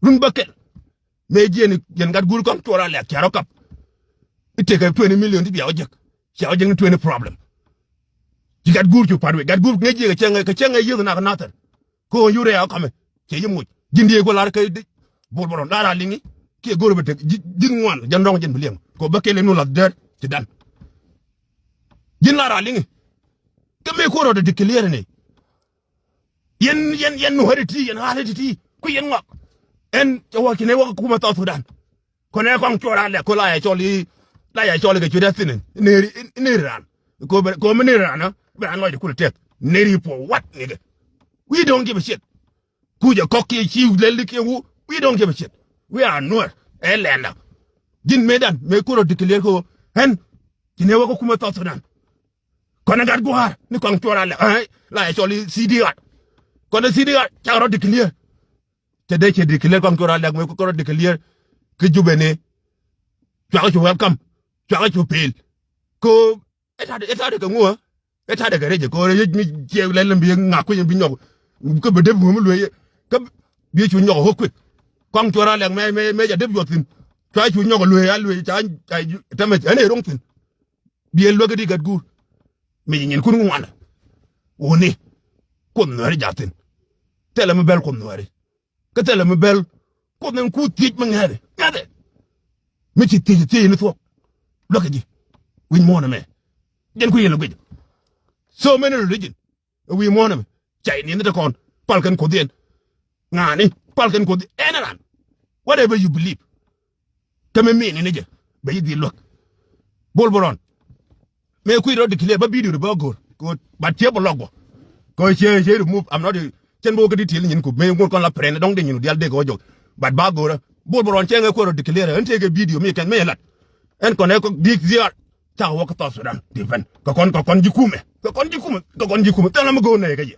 Run bäkɛl. Mëë jiɛn, jiɛn Gatgur kɔn cuɔr a lɛk cia rɔ kap. I̱ tekɛ twenty million ti bia wä jek. Cia wä jek ni twenty problem. Ci Gatgur cu pa̱t wec. Gatgur ŋäc jiɛ kɛ cäŋ, kɛ cäŋ ɛ yieth nak nathɛr. Kɛ ɣöö yurɛ a kɔmɛ. Cɛ ji̱ moc. Ji̱n diee guɔ lar kä di. Bol Bɔrɔn lar a liŋi. Kiɛ go̱r bɛ tek ji̱, ji̱n ŋuan. Jɛn rɔ̱ŋ jɛn bi liɛŋ. Kɛ ɣöö bäkɛl in nu lath däär. Ci dan. Ji̱n lar a liŋi. Kä mëë ko̱r ɔ di declare ni. Yɛn, yɛn, yɛn nuääri ti, yɛn ɣa̱a̱li ti ti, ku yɛn ŋɔak. Ɛn cɛ wä ci nɛ wä kä kumɛ South Sudan. Kɔnɛ kɔŋ cuɔr an lɛ ko la yɛ cɔl i̱, la yɛ cɔl i̱ kɛ cuɛ dee thi̱n in, in neri, in, in neri raan. Ko bɛ, ko mi neri raan, bɛ raan lɔcdɛ kulɛ tɛth. Neri for what, nigga? We don't give a shit. Kucɛ kɔk kiɛ ci lɛl di kiɛ wu, we don't give a shit. We are Nuer, ɛ lɛnda. Ji̱n mëëdan, mëë ko̱r ɔ declare ko, ɛn, ci nɛ wä kä kumɛ South Sudan. Kɔn ɛ gat gua̱a̱r ni kɔaŋ cuɔr alɛ, ɛ, la ɛ cɔl i̱ C D R. Kɔn ɛ C D R cak rɔ declare. Cɛ dee cɛ declare kɔaŋ cuɔr alɛ, mëë kɔn rɔ declare. Kä Jubɛ ni. Cuakɛ cu welcome. Cuakɛ cu pil. Ko, ɛ ta̱dɛ, ɛ ta̱dɛ kɛ ŋuä. Ɛ ta̱dɛ kɛ rɛcɛ ko rɛc mi ciɛ lɛl bi ŋak kui̱c bi nyɔk. Kä bi dep wä mi luee. Kä bi cu nyɔk ɛ quick. Kɔaŋ cuɔr alɛ mɛ, mɛ, mɛ jɛ dep yuɔth thi̱n. Cua cu nyɔk ɛ luee, a luee, ca, ca, tämɛ, ɛn ɛ ro̱ŋ thi̱n. Biɛ luäk di Gatgur. Mi nyinkun ŋuanɛ. Wuni. Kuoth Nuääri ja̱thi̱n. Thilɛ mi bɛl Kuoth Nuääri. Kä thilɛ mi bɛl Kuoth ni ku thiec mi ŋɛ̈thɛ, ŋɛ̈thɛ. Mi ci thiec, thiec ni thuɔ̱k. Luäk kɛ ji̱. Wi̱c muɔ̱ɔ̱n ɛmɛ. Jɛn kui̱ yɛn lɛ guic. So many religion. Wi̱i̱ muɔ̱ɔ̱n ɛmɛ. Chinese ni te kɔn. Pal kɛn kuoth yɛn. Ŋa̱a̱ni. Pal kɛn kuoth yɛn. Ɛn ran. Whatever you believe. Kä mi min ni jɛ. Bɛ ji̱ dhil luäk. Bol Bol Rɔn. Mëë kui̱ rɔ declare bä video di bä go̱o̱r. Kɛ ɣöö, but ciɛ bä lɔk bä. Kɛ ɣöö ciɛ, ciɛ remove, I'm not, cɛn bä wä kä detail nyin ku mëë ŋot kɔn la prɛn dɔ̱ŋ dee nyin dial dee kɛ wä jɔk. But ba go̱o̱rä. Bol Bol Rɔn cɛ ŋɛ kuɛ rɔ declare. Ɛn tëëkɛ video mi kɛn mëë lat. Ɛn kɔn ɛ kɔ big ziar. Cakɛ wä kä South Sudan. Defend. Kɛ kɔn, kɛ kɔn ji̱ kumɛ. Kɛ kɔn ji̱ kumɛ. Kɛ kɔn ji̱ kumɛ. Thilɛ mi go̱o̱r nɛy kä jɛ.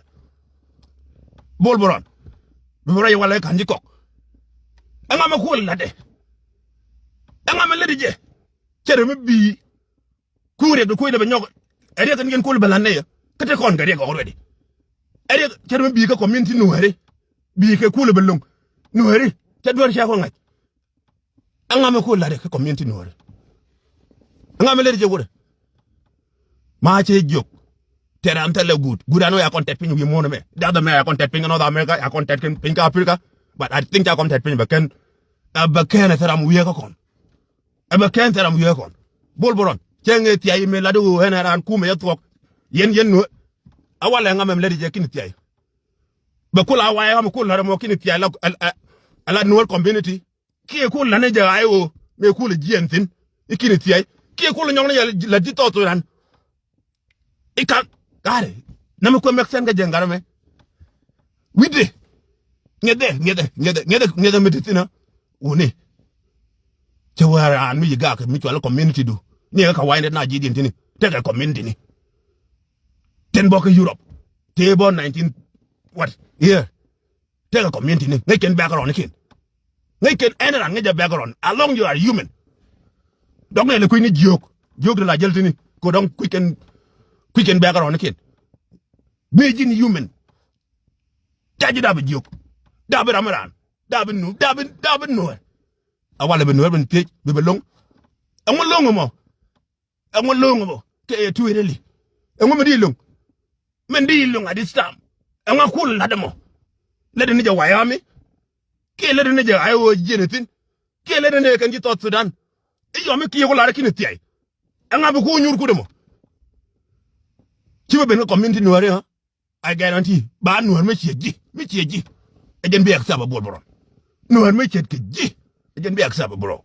Bol Bol Rɔn. Bi bɛ rɔ yɛ walɛ ka̱n ji̱ kɔk. Ɛŋa mɛ kuɔl latdɛ. Ɛŋa mɛ lätdɛ jɛ. Cɛ rɛ mi bi̱i̱. Ku riɛk di kuec lɛ bɛ nyɔk. Ɛ riɛk kɛn yɛn kuɔl bɛ la̱t nɛy ɛ. Kä te kɔn kɛ riɛk already. Ɛ riɛk cɛ rɛ mi bi̱i̱ kä community nuääri. Bi̱i̱ kɛ kuɔl bɛ lo̱ŋ. Nuääri. Cɛ duer cɛ kɔ ŋa̱c. Ɛŋa mɛ kuɔl la̱t ɛ kä community nuääri. Ɛŋa mɛ lät jɛ wurɛ. Ma cɛ jiök. Tɛr an thilɛ guut. Guut an wä ya kɔn tɛt piny wi̱i̱ muɔ̱ɔ̱n ɛmɛ. Dath ɛmɛ ya kɔn tɛt piny kɛ North America, ya kɔn tɛt kɛn piny kä Africa. But I think ca kɔn tɛt piny bɛ kɛn. Ɛ bɛ kɛn ɛ thil ram wiee kä kɔn. Ɛ bɛ kɛn thil ram wiee kä kɔn. Bol Bol Rɔn. Cɛ ŋɛ thiay mi lat ɣöö ɛn ɛ raan kumɛ yɛ thuɔ̱k. Yɛn, yɛn nuɛ. A walɛ ŋa mɛm lät jɛ ki̱n thiay. Bɛ kul a wayɛ ɣam kul lat ɛmɔ ki̱n thiay la, a, a, a la nuɔr community. Kiɛ kul lat ni jɛ ɣa̱c ɣöö mëë kul jiɛn thi̱n. I̱ ki̱n thiay. Kiɛ kul nyɔk ni jɛ la ji̱ thɔɔth ran. I̱ ka̱n, ɣa̱rɛ. Nɛmɛ kuɛ make sense kä jɛn gat ɛmɛ. Wi̱cdɛ. Ŋiɛthdɛ, ŋiɛthdɛ, ŋiɛthdɛ, ŋiɛthdɛ, ŋiɛthdɛ mi te thi̱n ɛ. Wuni. Cɛ wee raan mi yi gak mi cual community du. Ni ɛ kä wayndɛ na ji̱ diɛn thi̱n. Tekɛ community ni. Tin bɔ kä Europe. Tëë bɔ nineteen what year. Tekɛ community ni ŋäc kɛn background ni kiɛn. Ŋäc kɛn ɛn ran ŋäc jɛ background as long you are human. Dɔk nɛ lɛ kui̱ ni jiök jiök ti la jäl tini ko dɔŋ kui̱ kɛn kui̱ kɛn background ni kiɛn. Mi ji̱n human. Ca ji̱ dap jiök dap ram ran dap nu dap dap nuɔr. A walɛ bi nuɔr bin thiec bi bi loŋ. Ɛŋu loŋ mɔ. Ɛŋu lo̱ŋ bä kɛ ɛ tueeri li. Ɛŋu mi di lo̱ŋ. Min di lo̱ŋ at this time. Ɛŋu kul lat ɛmɔ. Lät ni jɛ wayami. Kiɛ lät ni jɛ ay wä jiɛn ithin. Kiɛ lät ni kɛn ji̱ South Sudan. I̱ yɔmi kiɛ ku lar ki̱n ithiay. Ɛŋa bi ku nyuur kut ɛmɔ. Ci bä ben kä community nuääri ha. I guarantee ba nuɔ̱ɔ̱r mi ciɛ ji̱ mi ciɛ ji̱. Ɛ jɛn bi accept a Bol Bol Rɔn. Nuɔ̱ɔ̱r mi ciɛ kɛ ji̱. Ɛ jɛn bi accept a bro.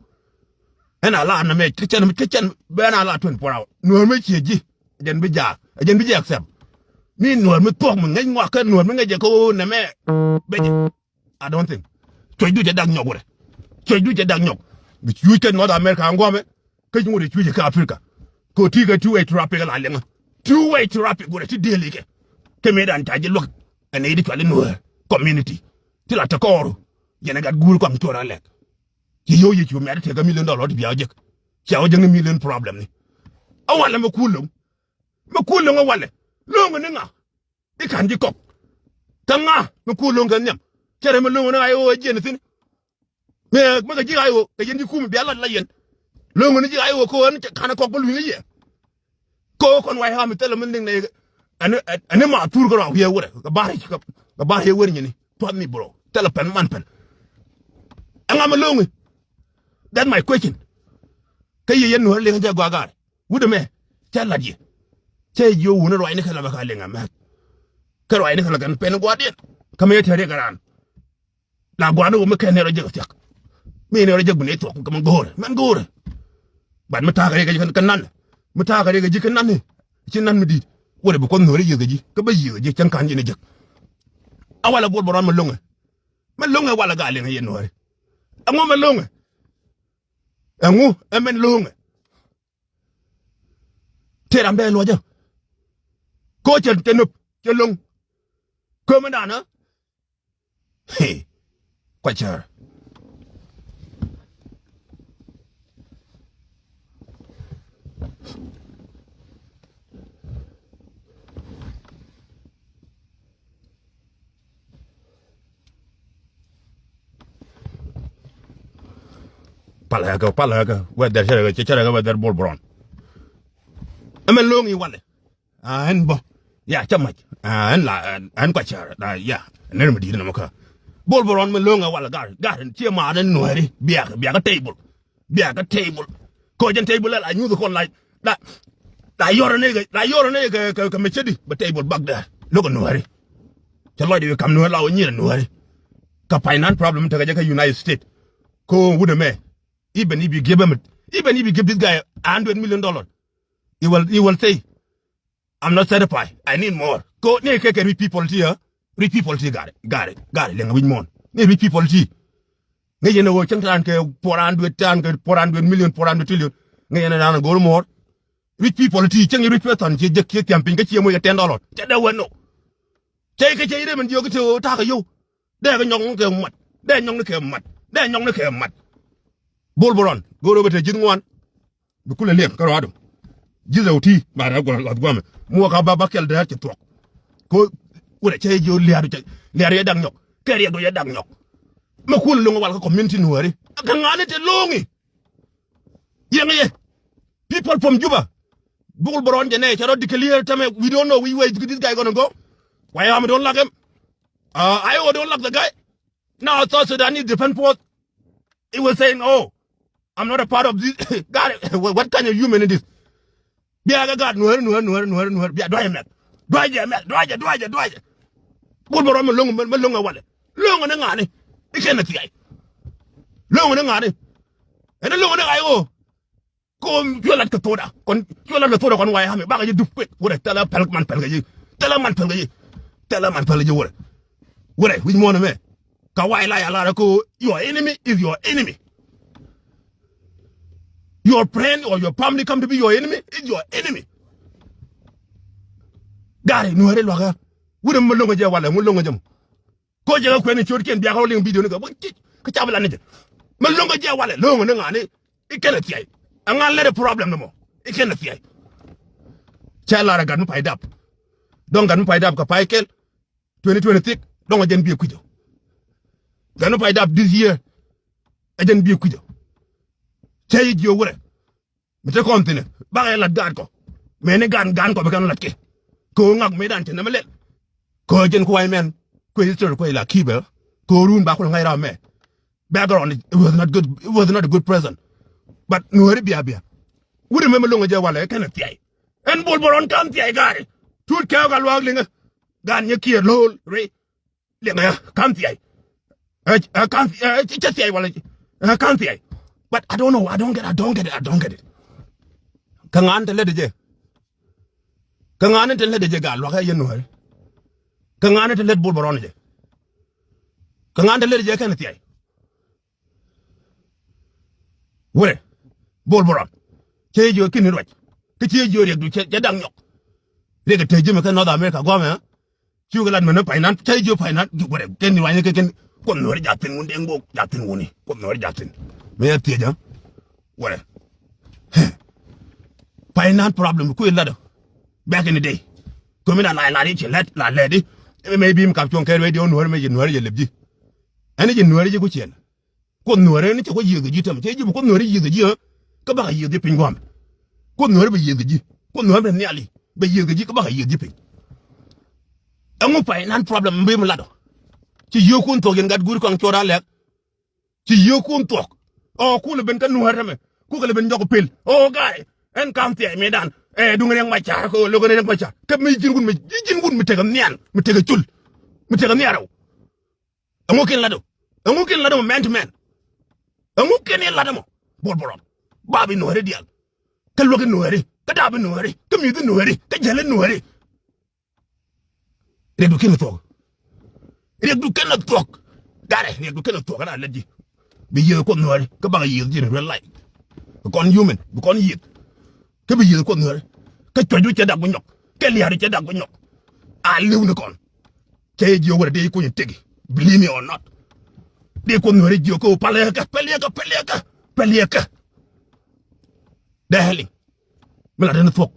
Ɛn a la na mɛ kä cɛn kä cɛn bɛ ɛn a la twenty four hour nuɔ̱ɔ̱r mi ciɛ ji̱. Ɛ jɛn bi jaak ɛ jɛn bi ji̱ accept. Mi nuɔ̱ɔ̱r mi thuɔ̱k mi ŋäc ŋuak kä nuɔ̱ɔ̱r mi ŋäc jɛ kä ɣöö nɛmɛ. Bɛ jɛ. I don't think. Cuɔ̱cdu cɛ dak nyɔk wurɛ. Cuɔ̱cdu cɛ dak nyɔk. Bi cuuc kä North America ŋuɔmɛ. Kä ji̱ ŋut ɛ cuec kä Africa. Kɛ ɣöö ti kɛ two way traffic la liɛŋä. Two way traffic wurɛ ti dee likɛ. Kɛ mëë dan ca ji̱ luäk. Ɛn ɛ i̱ di cuali nuäär community. Ti la te kɔɔru. Yɛn ɛ gat guur kɔam cuɔr alɛk. Ci yio̱w yɛ cu mɛt tëë kä million dollar ti bia wä jek. Cia wä jek ni million problem ni. Ɛ walɛ mɛ kuul lo̱ŋ. Mɛ kuul lo̱ŋ ɛ walɛ. Lo̱ŋ ni ŋa. I̱ ka̱n ji̱ kɔk. Kä ŋa mi kuul lo̱ŋ kɛ nhiam. Cɛ rɛ mi lo̱ŋ ni ɣa̱c ɣöö ɛ jiɛn thi̱n. Mi mi kɛ ji̱ ɣa̱c ɣöö kɛ yɛn ji̱ kum bia lac la yɛn. Lo̱ŋ ni ji̱ ɣa̱c ɣöö kɛ ɣöö ɛn ka̱n kɔk bä lui̱ŋ i̱ yɛ. Kɛ ɣöö kɔn wa̱c ɣa̱ mi thilɛ mi liŋ nɛ. Ɛn ɛn ɛn ma thur kɛ rɔ wi̱i̱ wurɛ kɛ ba̱r kɛ ba̱r yɛ wur nyini. Tuath mi bro thilɛ pɛn man pɛn. Ɛŋa mi lo̱ŋ i̱. That's my question. Kä yɛ yɛn nuɔ̱ɔ̱r liŋ jɛ gɔaa gaar. Wut ɛmɛ cä la̱t yɛ. Cä yɛ jiök wuni ruacni kɛ lɛ bɛ ka liŋ amɛ̈th. Kä ruacni kɛ lɛ kɛn pɛn gua̱a̱rdiɛn kä mi yɛ tɛ̈r yɛ kɛ raan. La gua̱a̱rni wä mi kɛn ni rɔ jek thiak. Mi ni rɔ jek bi ni thuɔk kɛ mɛn go̱o̱rɛ mɛn go̱o̱rɛ. Bat mi ta̱a̱ kɛ riɛk kɛ ji̱ kɛ nan. Mi ta̱a̱ kɛ riɛk kɛ ji̱ kɛ nan ni. Ci nan mi di̱i̱t wä rɛ bi kuɔth nuɔ̱ɔ̱ri yiëth kɛ ji̱ kä bä yiëth kɛ ji̱ cäŋ ka̱n ji̱ ni jek. A walɛ buɔl bä rɔn mi lo̱ŋɛ. Mi lo̱ŋɛ walɛ gaa liŋɛ yɛ nuɔ̱ɔ̱ri. Ɛŋu mi lo̱ŋɛ. Ɛŋu ɛmɛn lo̱ŋɛ. Tëë ram bɛ luɔcä. Ko cɛ cɛ nöp cɛ lo̱ŋ. Köömändanä. Hey. Kuac cär. Palä kɛ palä kɛ wɛ dhɛr cɛ rɛ kɛ cɛ rɛ kɛ wɛ dhɛr bol bron. Ɛmɛ lo̱ŋ i̱ walɛ. A ɛn bä ya cä mac a ɛn la ɛn kɔc cä ya ɛn nɛr mi di̱i̱t nɔmɔ kä. Bol Bol Rɔn mi lo̱ŋ ɛ walɛ gar, gar ciɛ ma̱a̱n ɛ Nuääri. Biak, biak ɛ table. Biak ɛ table. Kɔ jɛn table la, la nyuth kɔn la, la, la yɔr ɛ ni kɛ, la yɔr ɛ ni kɛ, kɛ, kɛ mɛ cedi, bɛ table bak dɛ. Lo̱k ɛ Nuääri. Cɛ lɔcdɛ wi̱i̱ kam Nuääri la wä nyier ɛ Nuääri. Kɛ finance problem tekɛ jɛ kɛ United States. Kɔ wut ɛmɛ. Even if you give him, even if you give this guy a hundred million dollar, he will, he will say, "I'm not satisfied. I need more." Kɔ ni kɛ kɛ rich people ti, eh? Rich people ti gari, gari, gari, liɛŋ wi̱c muɔ̱ɔ̱n. Ni rich people ti. Ŋäc yɛn ɛ ɣöö cäŋ tan kɛ four hundred, tan kɛ four hundred million, four hundred trillion. Ŋäc yɛn ɛ naan ɛ go̱o̱r muɔ̱ɔ̱r. Rich people ti, cäŋ rich person ci jek ci thiam piny kä ci moc kɛ ten dollar. Cɛ dee wee no. Cɛ kɛ cɛ rem ɛn jiök ti ɣöö ta̱a̱ kɛ yio̱w. Dee kɛ nyɔk ni kɛ mat. Dee nyɔk ni kɛ mat. Dee nyɔk ni kɛ mat. Bol Bol Rɔn. Go̱o̱r ɣöö bɛ te ji̱th ŋuan. Bi kulɛ liɛŋ kä rɔɔdu. Ji̱th ɛ wä ti ba rɛ gua̱n lath guamɛ. Muɔk a ba ba kɛl dee ci thuɔk. Ko wurɛ cɛ jiö lia̱a̱du cɛ lia̱a̱du yɛ dak nyɔk. Kɛ riɛkdu yɛ dak nyɔk. Mɛ kulɛ lo̱ŋ wal kä community Nuääri. Kä ŋa̱ni te lo̱ŋi. Yɛŋ yɛ. People from Juba. Bol Bol Rɔn jɛ nɛ cɛ rɔ declare tɛmɛ, we don't know which way this guy gonna go. Why I don't like him? Uh, I don't like the guy. Now South Sudanese Defense Force, he was saying, "Oh, I'm not a part of this." God, what kind of human is this? Bia kɛ gaat Nuääri, Nuääri, Nuääri, Nuääri, Nuääri. Bia duac ɛ mɛth. Duac ɛ mɛth, duac ɛ, duac ɛ, duac ɛ. Bol Bol Rɔn mi lo̱ŋ, mi lo̱ŋ ɛ walɛ. Lo̱ŋ ni ŋa̱ni. I̱ kɛn ɛ thia̱y. Lo̱ŋ ni ŋa̱ni. Ɛn lo̱ŋ ni ŋa̱c ɣöö. Kɔn cuɛ lat kɛ thokda. Kɔn cuɛ lat kɛ thokda kɔn White Army. Bakɛ jɛ dup kuet. Wurɛ thilɛ pɛl man pɛl kɛ ji̱. Thilɛ man pɛl kɛ ji̱. Thilɛ man pɛl kɛ ji̱ wurɛ. Wurɛ wi̱c muɔ̱ɔ̱n ɛmɛ. Ka wa̱i̱ la ya lar ɛ ko your enemy is your enemy. Your friend or your family come to be your enemy is your enemy. Gari Nuääri luakä. Wurɛ mi lo̱ŋ ɛ jɛ walɛ, mi lo̱ŋ ɛ jɛ mɔ. Ko jɛ kɛ kuɛn in ciötkiɛn biak rɔ liŋ video ni kɛ bä cic. Kä ca bi lan ni jɛ. Mi lo̱ŋ kɛ jɛ walɛ lo̱ŋ ni ŋa̱ni. I̱ kɛn a thia̱y. Ɛŋa lɛt ɛ problem ni mɔ. I̱ kɛn a thia̱y. Cɛ lar ɛ gat mi pay dap. Dɔ̱ŋ gat mi pay dap kɛ pay kɛl. Twenty twenty-six. Dɔ̱ŋ ɛ jɛn biɛ kui̱cä. Gat mi pay dap this year. Ɛ jɛn biɛ kui̱cä. Cɛ yi jiö wurɛ. Mi te kɔn thi̱n ɛ bakɛ lat gaat kɔ. Mɛni gaan, gaan kɔ bi kɛn lat kɛ. Kɛ ɣöö ŋak mëëdan cɛ nɛmɛ lɛl. Kɛ ɣöö jɛn kuay mɛn kuɛ history kuɛ la kibɛ. Kɛ ɣöö run ba kulɛ ŋa̱c ram mɛ. Background, it was not good, it was not a good person. But Nuääri bia bia. Wut ɛmɛ mi lo̱ŋ ɛ jɛ walɛ kɛn ɛ thia̱y. Ɛn Bol Bol Rɔn ka̱n thia̱y gaari. Tut kɛɛk a luaak liŋä. Gaan nyɛ kiɛ lo̱o̱l rɛy. Liɛŋɛ ka̱n thiay. Ɛ, ɛ, ka̱n thi-, ɛ, cɛ thiay wala, ɛ, ka̱n thiay. But I don't know, I don't get, I don't get it, I don't get it. Kä ŋa̱n te lät jɛ. Kä ŋa̱n te lät jɛ gaa luakä yɛn Nuääri. Kä ŋa̱n te lät Bol Bol Rɔn jɛ. Kä ŋa̱n te lät jɛ kɛn thiay. Wurɛ. Bol Bol Rɔn. Cɛ jiö ki̱n ruac. Kä cɛ jiö riɛkdu cɛ, cɛ da̱ŋ nyɔk. Riɛk te ji̱ mi kä North America guamɛ, ɛ? Cu kɛ lat mɛn ni finance, cɛ jiö finance, jiö wurɛ. Kɛn ni ruanyɛ kɛ kɛn. Kuɔth Nuääri ja̱thin wun dee ŋok, ja̱thin wuni. Kuɔth Nuääri ja̱thin. Mɛ ya thiecä. Wurɛ. Finance problem kuɛ lat ɔ. Back in the day. Kɛ mi na la la ri cɛ lɛt, la lɛt di. Maybe mi kap cuɔ̱ŋ kɛ radio Nuääri mɛ jɛ Nuääri jɛ lɛp ji̱. Ɛn jɛ Nuääri jɛ ku ciɛn. Kuoth Nuääri ni cɛ kuoth yiëëth kɛ ji̱ tɛm, cɛ ji̱ bi kuoth Nuääri yiëëth kɛ ji̱, kä bakɛ yiëëth ji̱ piny gua̱a̱m. Kuoth Nuääri bɛ yiëëth kɛ ji̱, kuoth Nuääri bɛ nhiali, bɛ yiëëth kɛ ji̱, kä bakɛ yiëëth ji̱ piny. Ɛŋu pay nan problem bi mi lat ɔ. Ci yio̱o̱kun thuɔ̱k yɛn gat guur kɔaŋ cuɔt a lɛk. Ci yio̱o̱kun thuɔ̱k. Ɔ, ku lɛ ben kä Nuääri tɛmɛ. Ku kɛ lɛ ben jɔk pil. Ɔ, ga̱a̱y. Ɛn ka̱m thia̱a̱c mëëdan. Ɛ, duŋ Riɛk Macar, kɛ ɣöö lo̱k Riɛk Macar. Kä mi ji̱n wun mi, ji̱n wun mi tekɛ nhial, mi tekɛ cul. Mi tekɛ nhial rɛw. Ɛŋu kɛn lat ɔ? Ɛŋu kɛn lat ɔ mɔ man to man? Ɛŋu kɛn in lat ɔ mɔ? Bol Bol Rɔn. Bap in Nuääri diaal. Kä luäk in Nuääri. Kä dap in Nuääri. Kä mi̱th in Nuääri. Kä jäl in Nuääri. Riɛkdu kɛn a thuɔ̱k. Riɛkdu kɛn a thuɔ̱k. Garɛ, riɛkdu kɛn a thuɔ̱k, kä na lät ji̱. Bi yiëëth kuɔth Nuääri. Kä bakɛ yiëëth ji̱ in real life. Bi kɔn human. Bi kɔn yiëëth. Kä bi yiëëth kuɔth Nuääri. Kä cuɔcdu cɛ dak bi nyɔk. Kä lia̱a̱du cɛ dak bi nyɔk. A li̱w ni kɔn. Cɛ jiök wurɛ dee kuny teki. Believe me or not. Dee kuoth Nuääri jiök kä pal yɛ kɛ, pal yɛ kɛ, pal yɛ kɛ, pal yɛ kɛ. Dee hɛli. Mi lat ni thuɔ̱k.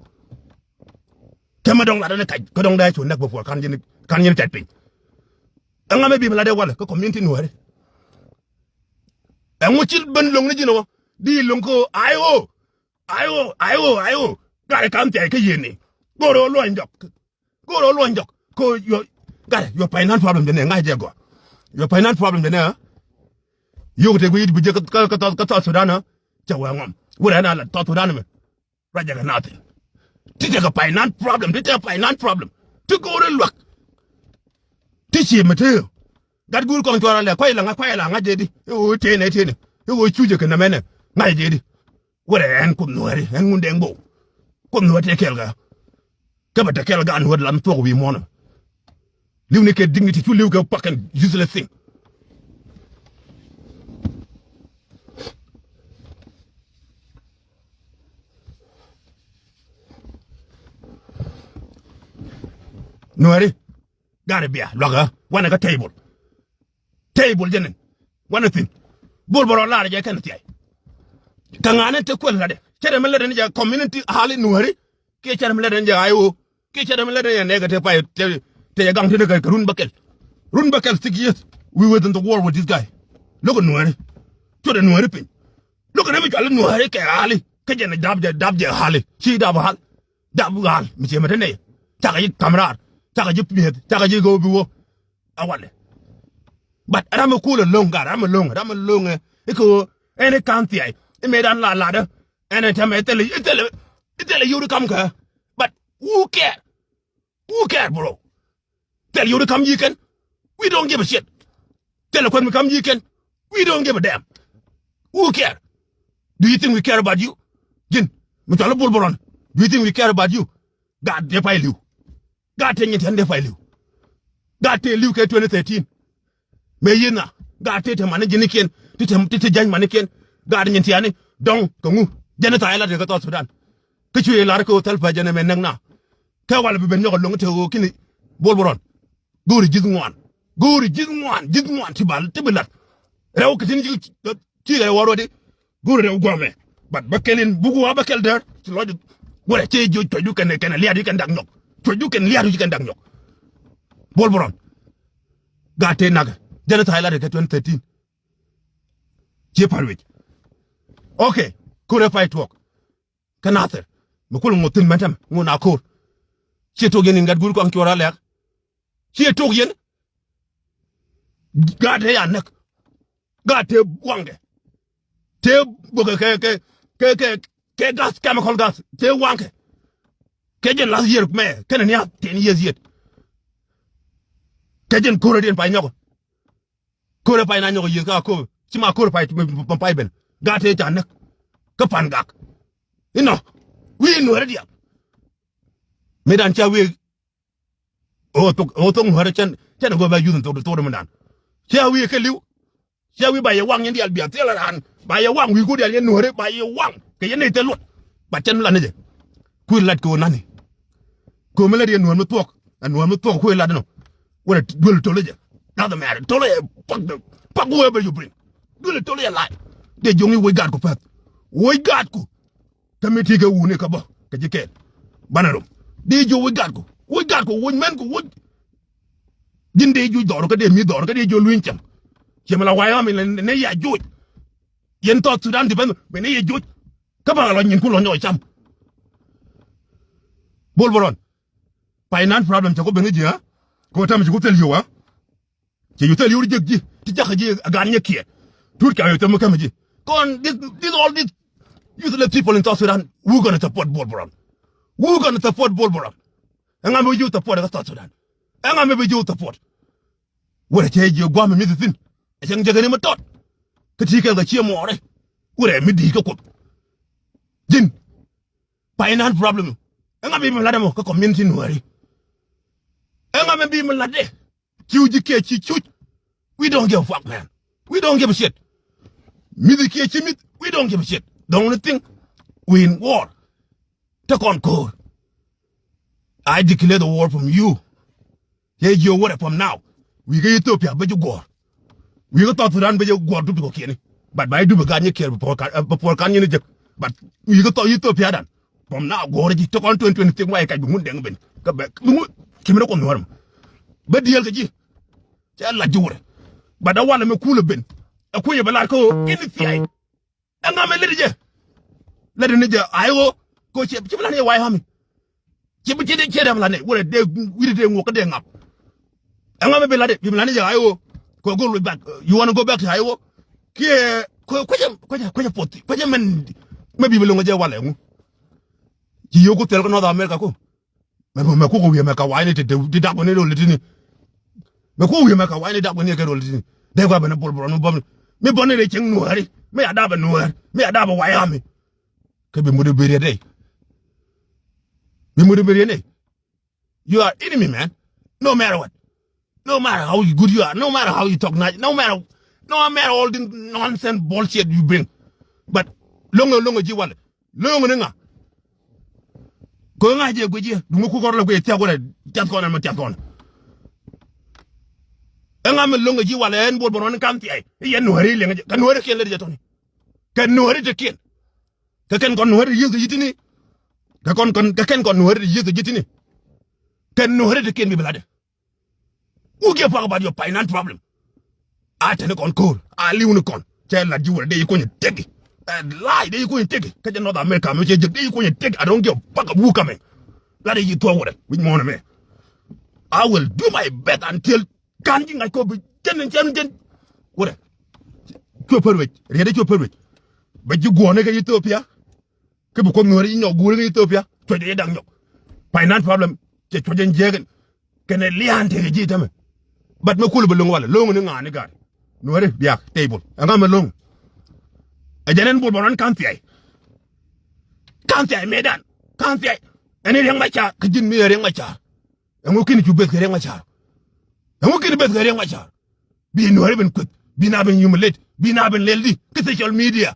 Kɛ mi dɔ̱ŋ lat ni kac, kä dɔ̱ŋ dee cu näk before kan ji̱n, kan ji̱n tɛt piny. Ɛŋa mi bi mi lat dee walɛ kä community Nuääri. Ɛŋu ci ben lo̱ŋ ni ji̱n wä. Di lo̱ŋ kä I O. I O, I O, I O. Gat ɛ ka̱n thiay kä yiëëni. Go̱o̱r ɣöö luɔny jɔk. Go̱o̱r ɣöö luɔny jɔk. Ko your, gat ɛ, your finance problem jɛ nɛ ŋa̱c jɛ gɔaa. Your finance problem jɛ nɛ, ɛ? Yio̱k tëë guic bi jɛ kä, kä, kä, kä South Sudan, ɛ? Cɛ wee ŋɔm. Wurɛ na la South Sudan mɛ. Ruacɛ kɛ nothing. Ti tekɛ finance problem, ti tekɛ finance problem. Ti go̱o̱rɛ luäk. Ti ci material. Gat guur kɔn cuɔr alɛ, kuay la ŋa̱c, kuay la ŋa̱c jɛ di. I̱ ɣöö tëë nɛ, tëë nɛ. I̱ ɣöö cucɛ kɛ nɛmɛ nɛ. Ŋa̱c jɛ di. Wurɛ ɛn Kuoth Nuääri, ɛn Ŋundɛŋ Bou. Kuoth Nuäär tëë kɛɛl kɛ. Kä bɛ te kɛɛl gaat Nuäär lam thuɔk wi̱i̱ muɔ̱ɔ̱n. Li̱w ni kɛ dignity, cu li̱w kɛ fucking useless thing. Nuääri, gat ɛ bia, luakä, wanɛ kä table. Table jɛ nɛn, wanɛ thi̱n. Bol bä rɔ lar jɛ kɛn thiay. Kä ŋa̱nɛ te kuɛl latdɛ. Cɛ dɛ mi latdɛ ni jɛ community hali Nuääri. Kiɛ cɛ dɛ mi latdɛ ni jɛ I O. Kiɛ cɛ dɛ mi latdɛ ni jɛ nɛɛkɛ te pay te, te jɛ gaŋ tini kɛ, kɛ run bäkɛl. Run bäkɛl six years. We was in the war with this guy. Look at Nuääri. Cuɔt ɛ Nuääri piny. Look at mi cual Nuääri kɛ hali. Kä jɛ ni dap jɛ, dap jɛ hali. Ci dap hal. Dap hal. Mi ciɛ mɛ te nɛy. Cakɛ ji̱ kamrar. Cakɛ ji̱ pieth. Cakɛ ji̱ go̱o̱p bi wä. A walɛ. But ram mi cool alone, gat ram mi loŋ, ram mi loŋ, ɛ, ikɛ ɣöö ɛn i̱ ka̱n thiay i̱ mëëdan la latdä. Ɛn ɛ tɛmɛ i̱ thilɛ, i̱ thilɛ, i̱ thilɛ yio̱w di kam kɛ. But who care? Who care, bro? Thil yio̱w di kam yi̱ kɛn. We don't give a shit. Thil kuɛn mi kam yi̱ kɛn. We don't give a damn. Who care? Do you think we care about you? Ji̱n mi cɔal i̱ Bol Bol Rɔn. Do you think we care about you? Gaat dee pay li̱w. Gaat tëë nyin tiani dee pay li̱w. Gaat tëë li̱w kɛ twenty thirteen. Mëë yi̱n na gaat tëë te manikiɛn, ti te, ti te ja̱ny manikiɛn. Gaat nyin tiani dɔ̱ŋ kɛ ŋu? Jɛn i̱ tha̱a̱c lat kɛ South Sudan. Kä cuɛ lar kɛ ɣöö thäl pä jɛn ɛmɛ näk na. Kɛ walɛ bi ben nyɔk aloŋ te ɣöö kini Bol Bol Rɔn. Go̱o̱ri ji̱th ŋuan. Go̱o̱ri ji̱th ŋuan, ji̱th ŋuan ti bal, ti bi lat. Rɛw kɛ tin ji̱ Ci kɛ wä ruɔdi. Guri rɛw guamɛ. But bä kɛn in buk wa bä kɛl däär. Ci lɔc. Wurɛ ci jiöc cuɔcdu kɛn, kɛn liaat yi kɛn dak nyɔk. Cuɔcdu kɛn liaat yi kɛn dak nyɔk. Bol Bol Rɔn. Gaat tëë nak. Jɛn tha̱a̱c lat kɛ twenty thirteen. Ci pa̱r wec. Okay. Ko̱r ɛ pay tuɔɔk. Kä Nathir. Mi kul ŋot thi̱n mɛn tɛm ŋot na ko̱r. Ci tok yɛn in gat guri kɔaŋ cuɔr a lɛk. Ci tok yɛn. Gaat tëë ya näk. Gaat tëë waŋkɛ. Tëë bökɛ kɛ, kɛ, kɛ, kɛ, kɛ gas, chemical gas. Tëë waŋkɛ. Kɛ jɛn last year mɛ, kɛnɛ ni a ten years yet. Kɛ jɛn ko̱rä diɛn pay nyɔkɔ. Ko̱rä pay na nyɔkɔ yieth ka ko̱. Ci ma ko̱rä pay, pay ben. Gaat tëë ca näk. Kä pan gak. Inɔ. Wi̱i̱ nuɔ̱rä diaal. Mëëdan ca wi̱i̱ Ɣöö thok, ɣöö thok ŋuäärä cɛn, cɛn ɛ go̱o̱r bɛ yuth in thok, thok di mindan. Cia wi̱i̱ kɛ li̱w. Cia wi̱i̱ ba yɛ waŋ yɛn diaal bia thil raan. Ba yɛ waŋ wi̱i̱ ku diaal yɛn nuäärä, ba yɛ waŋ. Kɛ yɛn nɛy thil luɔt. Ba cɛn mi lat ni jɛ. Kui̱ lat kɛ ɣöö nani. Kɛ ɣöö mi lat yɛn nuäär mi thuɔ̱k. Ɛ nuäär mi thuɔ̱k kui̱ lat inɔ. Wälɛ duel tol jɛ. Doesn't matter. Tol jɛ, fuck them. Fuck whoever you bring. Duel tol jɛ lat. Dee jo̱ŋ i̱ woc gaat ku päth. Woc gaat ku. Kä mi ti kɛ wuni kä bä kɛ ji̱ kɛɛl. Banɛ rom. Dee jiök woc gatku. Woc gatku, woc mɛnku, woc. Ji̱n dee juc dhɔr kä dee mi dhɔr kä dee jiök luny cam. Ciɛ mi la wayɔ mi ne ya juc. Yɛn South Sudan ti bɛn mi ne ya juc. Kä bä lɔ nyin ku lɔ nyɔk cam. Bol Bol Rɔn. Finance problem cɛ ku ben kä ji̱, ha? Kɛ wä tɛm ci ku thil yio̱w, ha? Cɛ you tell you reject ji̱ ti jakä ji̱ a gan nyɛ kiɛ. Tut ka yɛ tɛm kämɛ ji̱. Kɔn this, this all this useless people in South Sudan. Who gonna support Bol Bol Rɔn? Who gonna support Bol Bol Rɔn? Ɛŋa mi bi ji̱ support kä South Sudan? Ɛŋa mi bi ji̱ support? Wurɛ cɛ ji̱ guam mi thi̱thi̱n. Ɛ cɛŋ jɛ kɛ ni mi tɔt. Kä ti kɛn kɛ ciɛ mɔɔrɛ. Wurɛ mi di̱i̱t kä Kuoth. Ji̱n. Finance problem. Ɛŋa mi bi mi lat ɛmɔ kä community nuääri? Ɛŋa mi bi mi lat dɛ? Ciu ji̱ kiɛ ci cuc. We don't give a fuck, man. We don't give a shit. Mi̱th kiɛ ci mi̱th. We don't give a shit. The only thing, we in war. Te kɔn ko̱o̱r. I declare the war from you. Yɛ jiö wurɛ from now. Wi̱i̱ kä Ethiopia bä ji̱ guɔ̱ɔ̱r. Wi̱i̱ kä South Sudan bä ji̱ guɔ̱ɔ̱r dup ti kɔ̱kiɛni. But ba ji̱ dup ɛ gaat nyɛ kiɛɛr before kan, eh, before kan nyɛn jek. But wi̱i̱ kä South Ethiopia dan. From now guɔ̱ɔ̱r ji̱ te kɔn twenty twenty-six wa yɛ kac bi ŋun dɛŋ ben. Kä bɛ bi ŋun ci mi rɛ kuɔth nuɔ̱ɔ̱r mɔ. Bä diɛɛl kɛ ji̱. Cɛ lac ji̱ wurɛ. But a walɛ mi kulɛ ben. Ɛ kui̱ ɛ bɛ lar kä ɣöö in thiay. Ɛŋa mi lät jɛ? Lät ni jɛ ay ɣöö kɛ ci ci bi lan yɛ way hami. Ci bi ci dee ci dee bi lan yɛ wurɛ dee wi̱i̱ dee ŋuɔk kä dee ŋap. Ɛŋa mi bi lan yɛ bi lan yɛ ay ɣöö Kɔ go̱o̱r luc back. You wanna go back to Iowa? Kiɛ kuecɛ kuecɛ kuecɛ puɔth kuecɛ mɛn. Mɛ bi bi loŋ jɛ walɛ ŋu. Ci yio̱w ku thil kä North America ku. Mɛ mɛ kukɛ wi̱i̱ mɛ kɛ wa̱i̱ni ti ti dak bä ni rol tini. Mɛ kukɛ wi̱i̱ mɛ kɛ wa̱i̱ni dak bä ni kɛ rol tini. Dee gua bɛ ni bol bɛ rɔ ni bä mi bä ni rɛ cieŋ nuääri. Mi ya dap bɛ nuäär mi ya dap bɛ wayami. Kɛ bi mut bi riet dee. Bi mut bi riet dee. You are enemy, man. No matter what. No matter how good you are, no matter how you talk nice, no matter, no matter all the nonsense bullshit you bring. But loŋ loŋ ji̱ walɛ. Loŋ ni ŋa? Kɛ ŋa jɛ guic yɛ duŋ kukɔr lɛ guic tiak wurɛ tiath kɔn ɛn mɛ tiath kɔn. Ɛŋa mi loŋ ji̱ walɛ ɛn bol bä rɔn kam thiay. I̱ yɛn nuääri liɛŋ jɛ kɛ nuääri kiɛn lɛ di jɛ tɔni. Kɛ nuääri te kiɛn. Kɛ kɛn kɔn nuääri yieth kɛ ji̱ tini. Kɛ kɔn kɔn kɛ kɛn kɔn nuääri yieth kɛ ji̱ tini. Kɛ nuääri te kiɛn bi bi latdɛ. Who give a fuck about your finance problem? A teni kɔn ko̱r a li̱w ni kɔn cɛ lat ji̱ wurɛ dee yi kunyɛ teki. Ɛ la̱a̱c dee yi kunyɛ teki kä jɛ North America mi cɛ jek dee yi kunyɛ teki. I don't give a fuck of who coming. Lat dee yi thuɔ̱k wurɛ wi̱c muɔ̱ɔ̱n ɛmɛ. I will do my best until Ka̱n ji̱ ŋa̱c kɔ bi jɛn jɛn jɛn. Wurɛ. Cuɛ pär wec riɛt cuɛ pär wec. Bɛ ji̱ guɔ̱ɔ̱ni kɛ Ethiopia. Kä bi kuoth nuääri ji̱ nyɔk guuri kɛ Ethiopia cuɔc jɛ ji̱ da̱ŋ nyɔk. Finance problem cɛ cuɔc jɛ jiɛkɛn. Kɛnɛ lia̱a̱n tëë kɛ ji̱ tämɛ. But mɛ kul bɛ lo̱ŋ walɛ lo̱ŋ ni ŋa̱a̱ni ga̱a̱r. Nuääri biak table ɛŋa mɛ lo̱ŋ. Ɛ jɛn ɛn bol bɛ rɔn ka̱n thiay. Ka̱n thiay mëëdan ka̱n thiay. Ɛn i̱ Riɛk Macar kä ji̱n mi ɛ Riɛk Macar. Ɛŋu kini cu beth kɛ Riɛk Macar? Ɛŋu kini beth kɛ Riɛk Macar? Bi nuääri ben kueth bi na ben humiliate bi na ben lɛl di kä social media.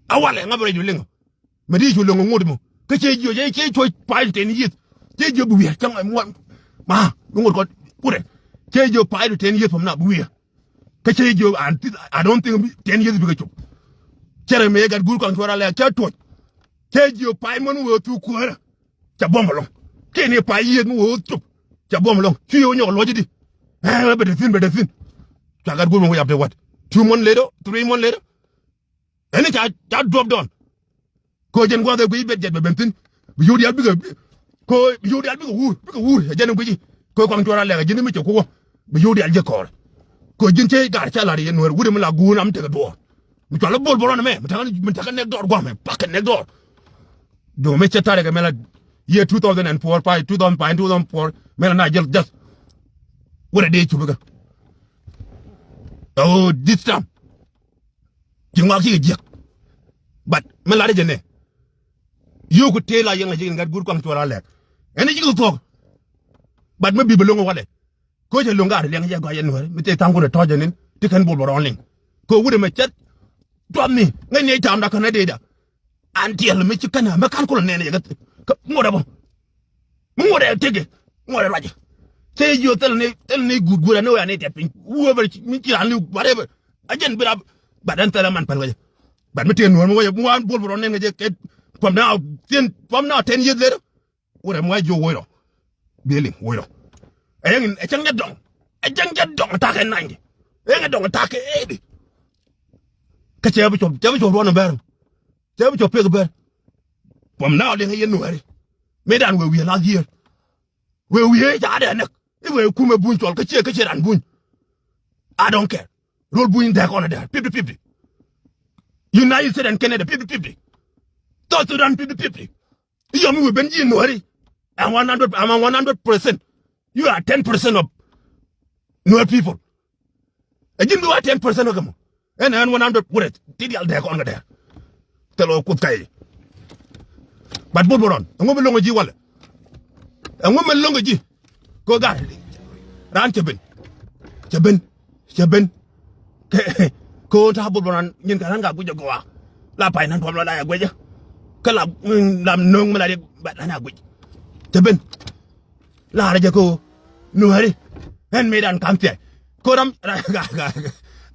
A walɛ ŋa bi rɛc liŋ. Mɛ di cu liŋ ŋot mɔ kä cɛ jiö cɛ cɛ cuɔc five to ten years. Cɛ jiö bi wiɛr cäŋ ɛm ŋuan. Ma bi ŋot kɔt wurɛ. Cɛ jiö five to ten years from now bi wiɛr. Kä cɛ jiö I don't think ten years bikɛ cop. Cɛ rɛ mëë gat guur kɔaŋ cuɔr alɛ cɛ tuɔc. Cɛ jiö five mɔn wee thuk kuäärä. Ca buɔ̱m ɛlɔ̱ŋ kiɛ ni pay yiëëth mi wee wä cop. Ca buɔ̱m ɛlɔ̱ŋ cu yɛ wä nyɔk luɔ̱c i̱di. Ɛ bɛ te thi̱n bɛ te thi̱n. Ca gat guur mi wä yap te wat two month later three month later. Ɛni ca ca drop down. Kɛ jɛn gua̱th ɛ guic bet jɛt bɛ ben thi̱n. Bi yio̱w diaal bikɛ kɛ bi yio̱w diaal bikɛ wuur bikɛ wuur ɛ jɛn guici. Kɛ kɔaŋ cuɔr alɛk ɛ ji̱n mi cɛ kuwä. Bi yio̱w diaal ji̱ kɔɔr. Kɛ ji̱n cɛ gar ca lar yɛ nuɛɛr wut mi la guur am tekɛ duɔɔr. Mi cual i̱ bol bä rɔn ɛmɛ mi takä mi takä nɛk dɔɔr gua̱mɛ pakɛ nɛk dɔɔr. Duŋ mi cɛ tarikɛ mɛ la year two thousand and four pay two thousand pay two thousand four mɛ la na jɛl jath. Wurɛ dee cupikä. Oh this time. Ci ŋɔak cikɛ jiäk. But mi lat jɛ nɛ. Yio̱o̱ku tëë la yɛŋ a ji̱ in gat guur kuaŋ cuɔl a lɛk. Ɛn a ji̱ kɛ thuɔ̱k. But mi bi bɛ lo̱ŋ walɛ. Ko̱ cɛ lo̱ŋ gaat liɛŋ jɛ gɔaa yɛ nuääri mi tëë tha̱a̱ŋ kun ɛ tɔ̱ɔ̱c ɛn in ti kɛn bol bɛ rɔɔn liŋ. Ko̱ wut ɛmɛ cɛ tuɔth ni ŋäc ni tamda kɛn ɛ dee da. An tiɛl mi ci kɛn ɛ mɛ ka̱n kulɛ nɛn ɛ yɛ kä ŋot ɛ bä. Mi ŋot ɛ tëkɛ ŋot ɛ ruacɛ. Cɛ jiö thil ni thil ni guut guut ani wɛ ani tɛt piny whoever mi ci ran ni whatever. A jɛn bi rap. But ɛn thil ɛ man päl kɛ jɛ. But mi tëë nuɔ̱ɔ̱r mi wä jɛ mi wan bol bɛ rɔɔn nɛn kɛ jɛ kɛ from now ten from now ten years later. Wurɛ mi wä jiö woc rɔ. Bi liŋ woc rɔ. Ɛ yɛn ɛ cäŋ jɛ dɔŋ. Ɛ cäŋ jɛ dɔŋ ta̱kɛ ninety. Ɛ yɛn ɛ dɔŋ ta̱kɛ eighty. Kä cɛ bi cop cɛ bi cop ruɔn bɛr. Cɛ bi cop pek bɛr. From now liŋ ɛ yɛn nuääri. Mëëdan wee wiee last year. Wee wiee ca dee näk i̱ wee kumɛ buny cɔl kä ciɛ kä ciɛ ran buny. I don't care. Rol buny dee kɔn dee fifty fifty. United States and Canada fifty fifty. South Sudan fifty fifty. I̱ yɔm i̱ wee ben ji̱ nuääri. I'm one hundred, I'm a one hundred percent. You are ten percent of Nuer people. Ɛ ji̱n bi wa ten percent ɔ kɛ mɔ. Ɛn ɛn one hundred wurɛ ti dial dɛɛk ɔn kɛ dɛɛr. Thil ɔ kuth kay. But bot bot ɔn ɛŋu bi loŋ ɛ ji̱ walɛ. Ɛŋu mi loŋ ɛ ji̱. Kɛ ɣöö gat raan cɛ ben. Cɛ ben. Cɛ ben. Kɛ ɣöö ta̱a̱ bot bot ɔn nyin kɛ raan ka guic ɛ gɔaa. La pay nan tuɔm lɔ la yɛ guic ɛ. Kä la la no̱o̱ŋ mi la ri ba raan a guic. Cɛ ben. Laarä jɛ kä ɣöö nuääri. Ɛn mëëdan ka̱n thiay. Kä ram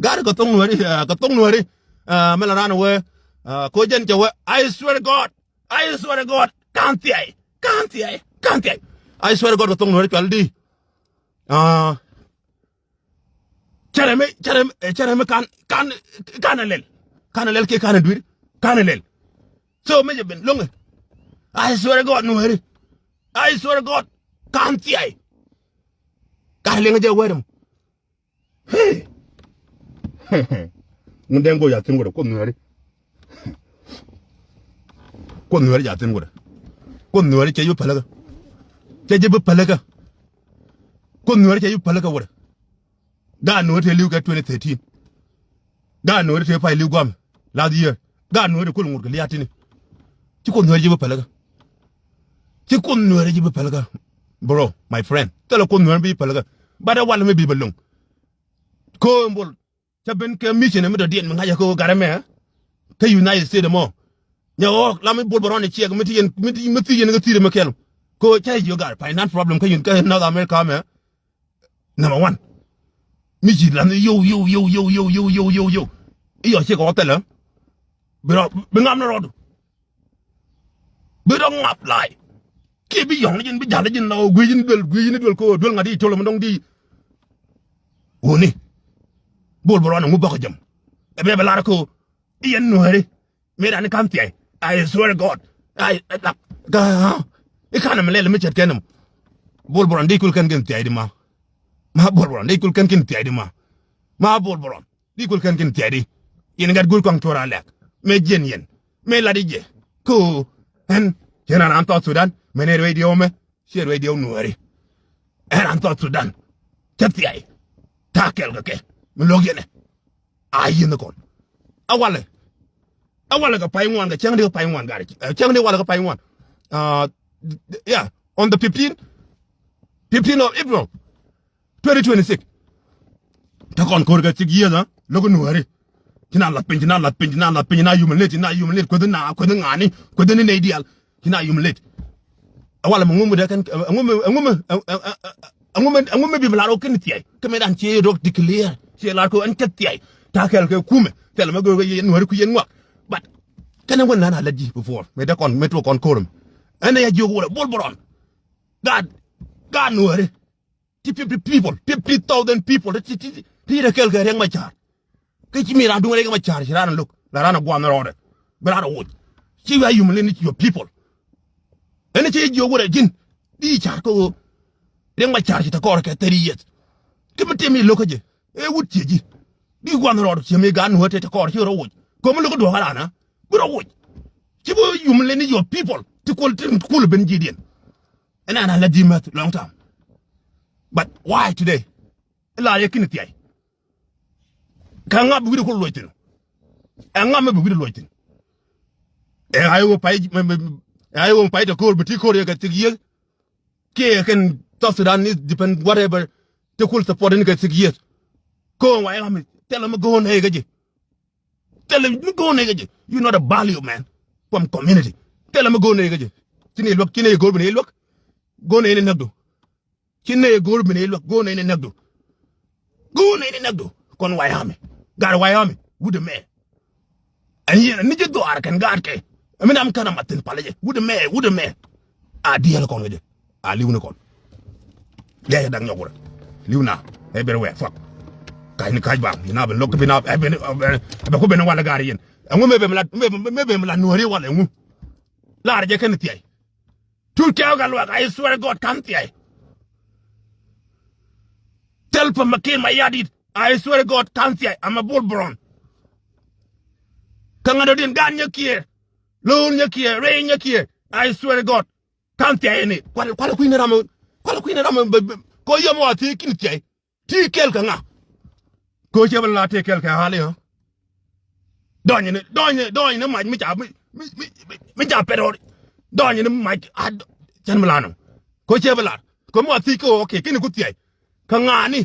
ga̱r kɛ thoŋ nuääri kɛ thoŋ nuääri. Mɛ la raan wee kä jɛn cɛ wee I swear to God. I swear to God. Ka̱n thiay ka̱n thiay ka̱n thiay. I swear to God kɛ thoŋ nuääri cual di. Cärɛ mi cärɛ mi cärɛ mi ka̱n ka̱n ka̱n a lɛl. Ka̱n a lɛl kiɛ ka̱n a dui̱r ka̱n a lɛl. So mi jɛ ben loŋɛ. I swear to God nuääri. I swear to God. Ka̱n thiay. Ka̱n liŋ jɛ wɛrɛ mɔ. Hey! Ŋun dɛŋ go̱o̱c a thi̱n wurɛ Kuoth Nuääri. Kuoth Nuääri ca thi̱n wurɛ. Kuoth Nuääri cɛ ji̱ bi pälikä. Cɛ ji̱ bi pälikä. Kuoth Nuääri cɛ ji̱ bi pälikä wurɛ. Gaat Nuääri tëë li̱w kɛ twenty thirteen. Gaat Nuääri tëë pay li̱w gua̱a̱mɛ last year. Gaat Nuääri kul ŋut kɛ lia̱a̱ ti̱ni. Ci Kuoth Nuääri ji̱ bi pälikä. Ci Kuoth Nuääri ji̱ bi pälikä. Bro, my friend. Thilɛ Kuoth Nuääri bi pälikä. Bat ɛ wal mi bi bɛ lo̱ŋ. Köö in bol. Cä ben kɛ mission mi dɔ̱diɛn mi ŋa̱cä kɛ ɣöö gat ɛmɛ kä United States ɛmɔ. Nyɛ ɣɔɔk la mi bol bɛ rɔn ɛ ciɛk mi ti yɛn mi ti mi thi yɛn kä thi̱i̱r ɛmɛ kɛl. Kɛ ɣöö cä yɛ jiök gat finance problem kä yun kä North America ɛmɛ. Number one. Mi ci lath ni yow yow yow yow yow yow yow yow yow. I̱ yɔ ciek ɣɔk thɛlɛ. Bi rɔ bi ŋam ni rɔɔdu. Bi dɔ̱ŋ ŋap la̱a̱c. Kiɛ bi yɔ̱ŋ ni ji̱n bi ja̱l ni ji̱n la ɣöö gui̱c ni duel gui̱c ni duel kɛ ɣöö duel ŋa̱t i̱ tol mi dɔ̱ŋ di. Wuni. Bol bi rɔn ɛŋu bɔk ɛ jäm. Ɛ bɛ bɛ lar kɛ ɣöö i̱ yɛn Nuääri. Mëë dan i̱ ka̱n thia̱y. I swear to God. Ai lak. I̱ ka̱n ɛmɛ lɛl mi ce̱tkɛn ɛmɔ. Bol bi rɔn di kul kɛn kɛn thia̱y di ma. Ma bol bi rɔn di kul kɛn kɛn thia̱y di ma. Ma bol bi rɔn. Di kul kɛn kɛn thia̱y di. Yɛn gat guur kɔaŋ cuɔr a lɛk. Mëë jiɛn yɛn. Mëë lat i̱ jɛ. Ko ɛn. Cɛn a raan South Sudan. Mɛn ɛ ruɛy diɛw mɛ. Ciɛ ruɛy diɛw Nuääri. Ɛn raan South Sudan. Cä thia̱y. Ta̱a̱ kɛl kɛ kɛ. Mi lo̱k yɛn ɛ. A yi̱n kɔn. A walɛ. A walɛ kɛ pay ŋuan kɛ cäŋ di kɛ pay ŋuan gari. Cäŋ di walɛ kɛ pay ŋuan. Yeah. On the fifteen. Fifteen of April. Twenty twenty-six. Te kɔn ko̱r kɛ six years, ha? Lo̱k Nuääri. Ci na lath piny, ci na lath piny, ci na lath piny, ci na humiliate, ci na humiliate. Kueth na, kueth ŋa̱ni, kueth ni nɛy diaal. Ci na humiliate. Ɛ walɛ mi ŋumɛ dee kɛn, ɛ ŋumɛ, ɛ ŋumɛ, ɛ ŋumɛ, ɛ ŋumɛ bi mi la rɔ kɛn thia̱y. Kä mëë dan ci rɔ declare, ci lar kɛ ɛn cɛ thia̱y. Ta̱a̱ kɛl kɛ kumɛ. Thilɛ mɛ go̱o̱r kɛ yɛn Nuääri ku yɛn ŋuak. But kɛn ɛ wän nan a lät ji̱ before. Mëë dee kɔn, mëë tuɔɔk kɔn ko̱r mɛ. Ɛn ɛ ya jiök wurɛ, Bol Bron. Gaat, gaat Nuääri. Ti fifty people, fifty thousand people ti ti ti ti kɛl kɛ Riɛk Macar. Kä ci mi ran duŋ Riɛk Macar ci ran lo̱k la ran a guam rɔɔdɛ. Bi ran a woc. Ci wi̱i̱ a yum lin ni ci your people. Ɛn ci jiök wurɛ ji̱n di car kä ɣöö Riɛk Macar ci te kɔr kɛ thirty years. Kä mi tim i̱ lo̱k kä jɛ ëë wut ciɛ ji̱. Di guam rɔɔdɛ ciɛ mi gan nuɔ̱ɔ̱t te te kɔr ci rɔ woc. Komi lo̱k duɔ̱k a ran a bi rɔ woc. Ci bi yum lin ni your people ti kuɔl ti kul ben ji̱diɛn. Ɛn an a la ji̱ mɛth long time. But why today? Ila yɛ kini thiay. Ka ŋa bi wi̱ri kul luɔc thin. Ɛ ŋa mɛ bi wi̱ri luɔc thin. Ɛ ɣa̱c wä pay, ɛ ɣa̱c wä pay te ko̱r bi ti ko̱r yɛ kɛ six years. Kiɛ kɛn South Sudan is depend whatever. Te kul support in kɛ six years. Ko̱r wa yɛ ɣa̱c mi thilɛ mi go̱o̱n ɛ kɛ ji̱. Thilɛ mi go̱o̱n ɛ kɛ ji̱. You not a value man. From community. Thilɛ mi go̱o̱n ɛ kɛ ji̱. Ci ni luäk, ci ni go̱o̱r bi ni luäk. Go̱o̱n ɛ ni näkdu. Ci nɛy go̱o̱r mi nɛy luäk, go̱o̱r nɛy ni näkdu. Go̱o̱r nɛy ni näkdu. Kɔn White Army. Gat White Army. Wut ɛmɛ. Ɛn yɛn ni ji̱ dhuaar kɛn gaatkɛ. Ɛmi nam kän a mat thi̱n palä jɛ. Wut ɛmɛ, wut ɛmɛ. A diɛɛl kɔn kɛ jɛ. A li̱w ni kɔn. Liac ɛ dak nyɔk wurɛ. Li̱w na. Ɛ bɛr wɛɛ fuck. Ka̱c ni ka̱c bam. Yɛn a ben lo̱k kä ben a, ɛ ben, ɛ bɛ ku ben walɛ gaari yɛn. Ɛŋu mëë ben mi la, mëë ben mi la nuääri walɛ ɛŋu. Laar jɛ kɛn thiay. Tut kɛɛk kɛ luak, I swear God, ka̱n thiay. Thil pä makin ma yadit, I swear God, ka̱n thiay. I'm a Bol Bron. Kä ŋa̱t dɔ̱diɛn gan nyɛ kiɛɛr. Lo̱o̱n nyɛ kiɛɛr, rɛy nyɛ kiɛɛr. I swear God, ka̱n thiay ni. Kual, kual kui̱n ram, kual kui̱n ram, bɛ, bɛ, kɔ yom wa thiec kin thiay. Ti kɛl kɛ ŋa? Ko cɛ bɛ la ti kɛl kɛ hali, ha? Dɔnyɛ ni, dɔnyɛ, dɔnyɛ ni mac mi ca, mi, mi, mi, mi, mi ca pɛt ɣɔr. Dɔnyɛ ni mac, a, cɛn mi la nɔ. Ko cɛ bɛ la. Ko mi wa thiec kɛ ɣɔɔ kɛ, kini ku thiec. Kɛ ŋa ni?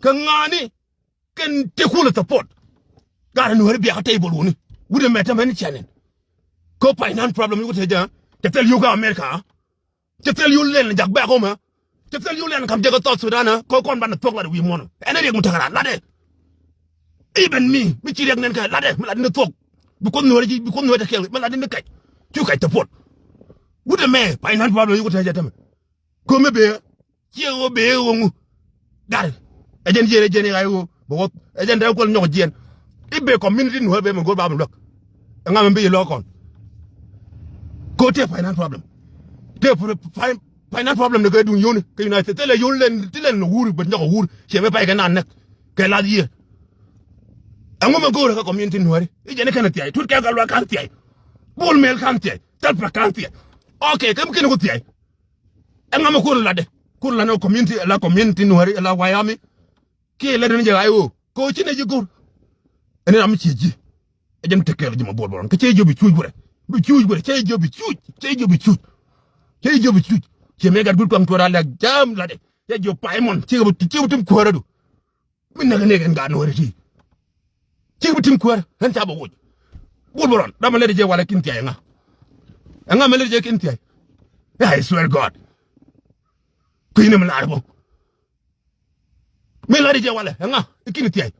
Kɛ ŋa ni? Kɛn ti kulɛ support. Gat ni weri biak a table wuni. Wut ɛmɛ tɛmɛ ni cɛn in. Ko finance problem yuk te jɛ. Cɛ thil yuk America, ha? Cɛ thil yul lɛn jak bɛk ɣömɛ. Cɛ thil yul lɛn kam jɛ kɛ South Sudan, ɛ. Kɔ kɔn banɛ thuɔk lat wi̱i̱ muɔ̱n. Ɛn ɛ riɛk mi tekɛ ran latdɛ. Even mi, mi ci riɛk nɛn kɛ latdɛ, mi latdɛ ni thuɔk. Bi kuoth nuɔ̱ɔ̱rɛ ji̱, bi kuoth nuɔ̱ɔ̱rɛ tekɛ, mi latdɛ ni kɛc. Cu kɛc te puɔt. Wut ɛmɛ, finance problem yuk te jɛ tämɛ. Ko̱mɛ bee, ciɛ ɣöö bee ɣöö ŋu. Gat. Ɛ jɛn jiɛn, ɛ jɛn i̱ ɣa̱c ɣöö bɛ wuɔth. Ɛ jɛn dee kuɔl nyɔk jiɛn. I̱ bee community nuɔ̱ɔ̱rɛ bee mi go̱o̱r ba mi luäk. Ɛŋa mi bi yɛ lɔk kɔn? Ko tëë finance problem. Tëë pro-, fi-, finance problem ni kɛ duŋ yoni kɛ United States. Thilɛ yoni lɛn, ti lɛn ni wuri bɛ nyɔk wuri. Ciɛ mi pay kɛ nan nɛk. kɛ last year. Ɛŋu mɛ go̱o̱rɛ kä community Nuääri? I̱ jɛn i̱ kɛn thiay, Tut Kɛɛl Gatluak ka̱n thiay, Bol Mel ka̱n thiay, Thalpa ka̱n thiay. Okay, kä mi kɛn ku thiay. Ɛŋa mɛ kun latdɛ? Kun latdɛ community, la community Nuääri, la White Army. Kiɛ latdɛ ni jɛ ɣa̱c ɣöö kɛ ɣöö ci nɛ ji̱ go̱r. Ɛn ram mi ci ji̱. Ɛ jɛn tekɛl ji̱ ma Bol Bol Rɔn. Kä cɛ ji̱ bi cuuc wurɛ. Bi cuuc wurɛ. Cɛ ji̱ bi cuuc. Cɛ ji̱ bi cuuc. Cɛ ji̱ bi cuuc. Cɛ mëë gat guut kɔaŋ tuɔɔr a lɛk jam latdɛ. Cɛ ji̱ pay mɔn. Cɛ ji̱ bi tim kuäärä du. Mi näk ni kɛn gat Nuääri ti. Cik bi tim kuäär, ɣän ca bä woc. Bol Bol Rɔn, ram mi lät jɛ walɛ kin thiay ɛŋa? Ɛŋa mi lät jɛ kin thiay? I swear God. Kui̱ ni mi lar bä. Mi lät jɛ walɛ, ɛŋa? I̱ kin thiay.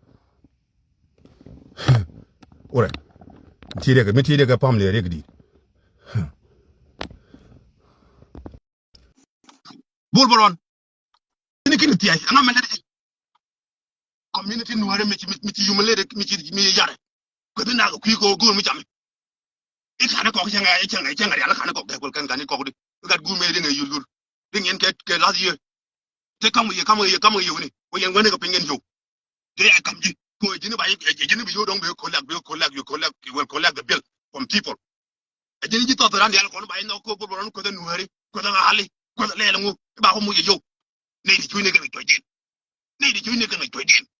Wurɛ. Ti riɛk, mi ti riɛk family riɛk di̱i̱t. Bol Bol Rɔn. Ini kini thiay, ɛŋa mɛ lät i̱ community Nuääri mi ci, mi ci, mi ci humiliate, mi ci, mi ci yarɛ. Kueth inak kui̱ kɛ ɣöö go̱o̱r mi cami. I̱ ka̱n kɔk cäŋɛ, cäŋɛ, cäŋɛ rial ka̱n kɔk dee kuɛl kɛn ka̱n kɔk di. I̱ gat guum ëë di ŋɛ yul dur. Di ŋiɛn kɛ, kɛ last year. Te kam wä yɛ, kam wä yɛ, kam wä yɛ wuni. Wä yɛn wä ni kɛ piny ŋiɛn yio̱w. Dee ɛ kam ji̱. Kɛ ɣöö ji̱n i̱ ba ji̱n i̱ bi yio̱w dɔ̱ŋ bi collect, bi collect, you collect, you will collect the bill from people. Ɛ ji̱n ji̱ thɔth ran dial kɔn ba inɔ ko Bol Bol Rɔn kueth ɛ Nuääri, kueth ɛ ɣa̱li, kueth ɛ lɛl ŋu, ba kɔ muc ɛ yio̱w. Nɛy ti cuc ni kɛn kɛ cuɔ̱cdiɛn. Nɛy ti cuc ni kɛn kɛ cuɔ̱cdiɛn.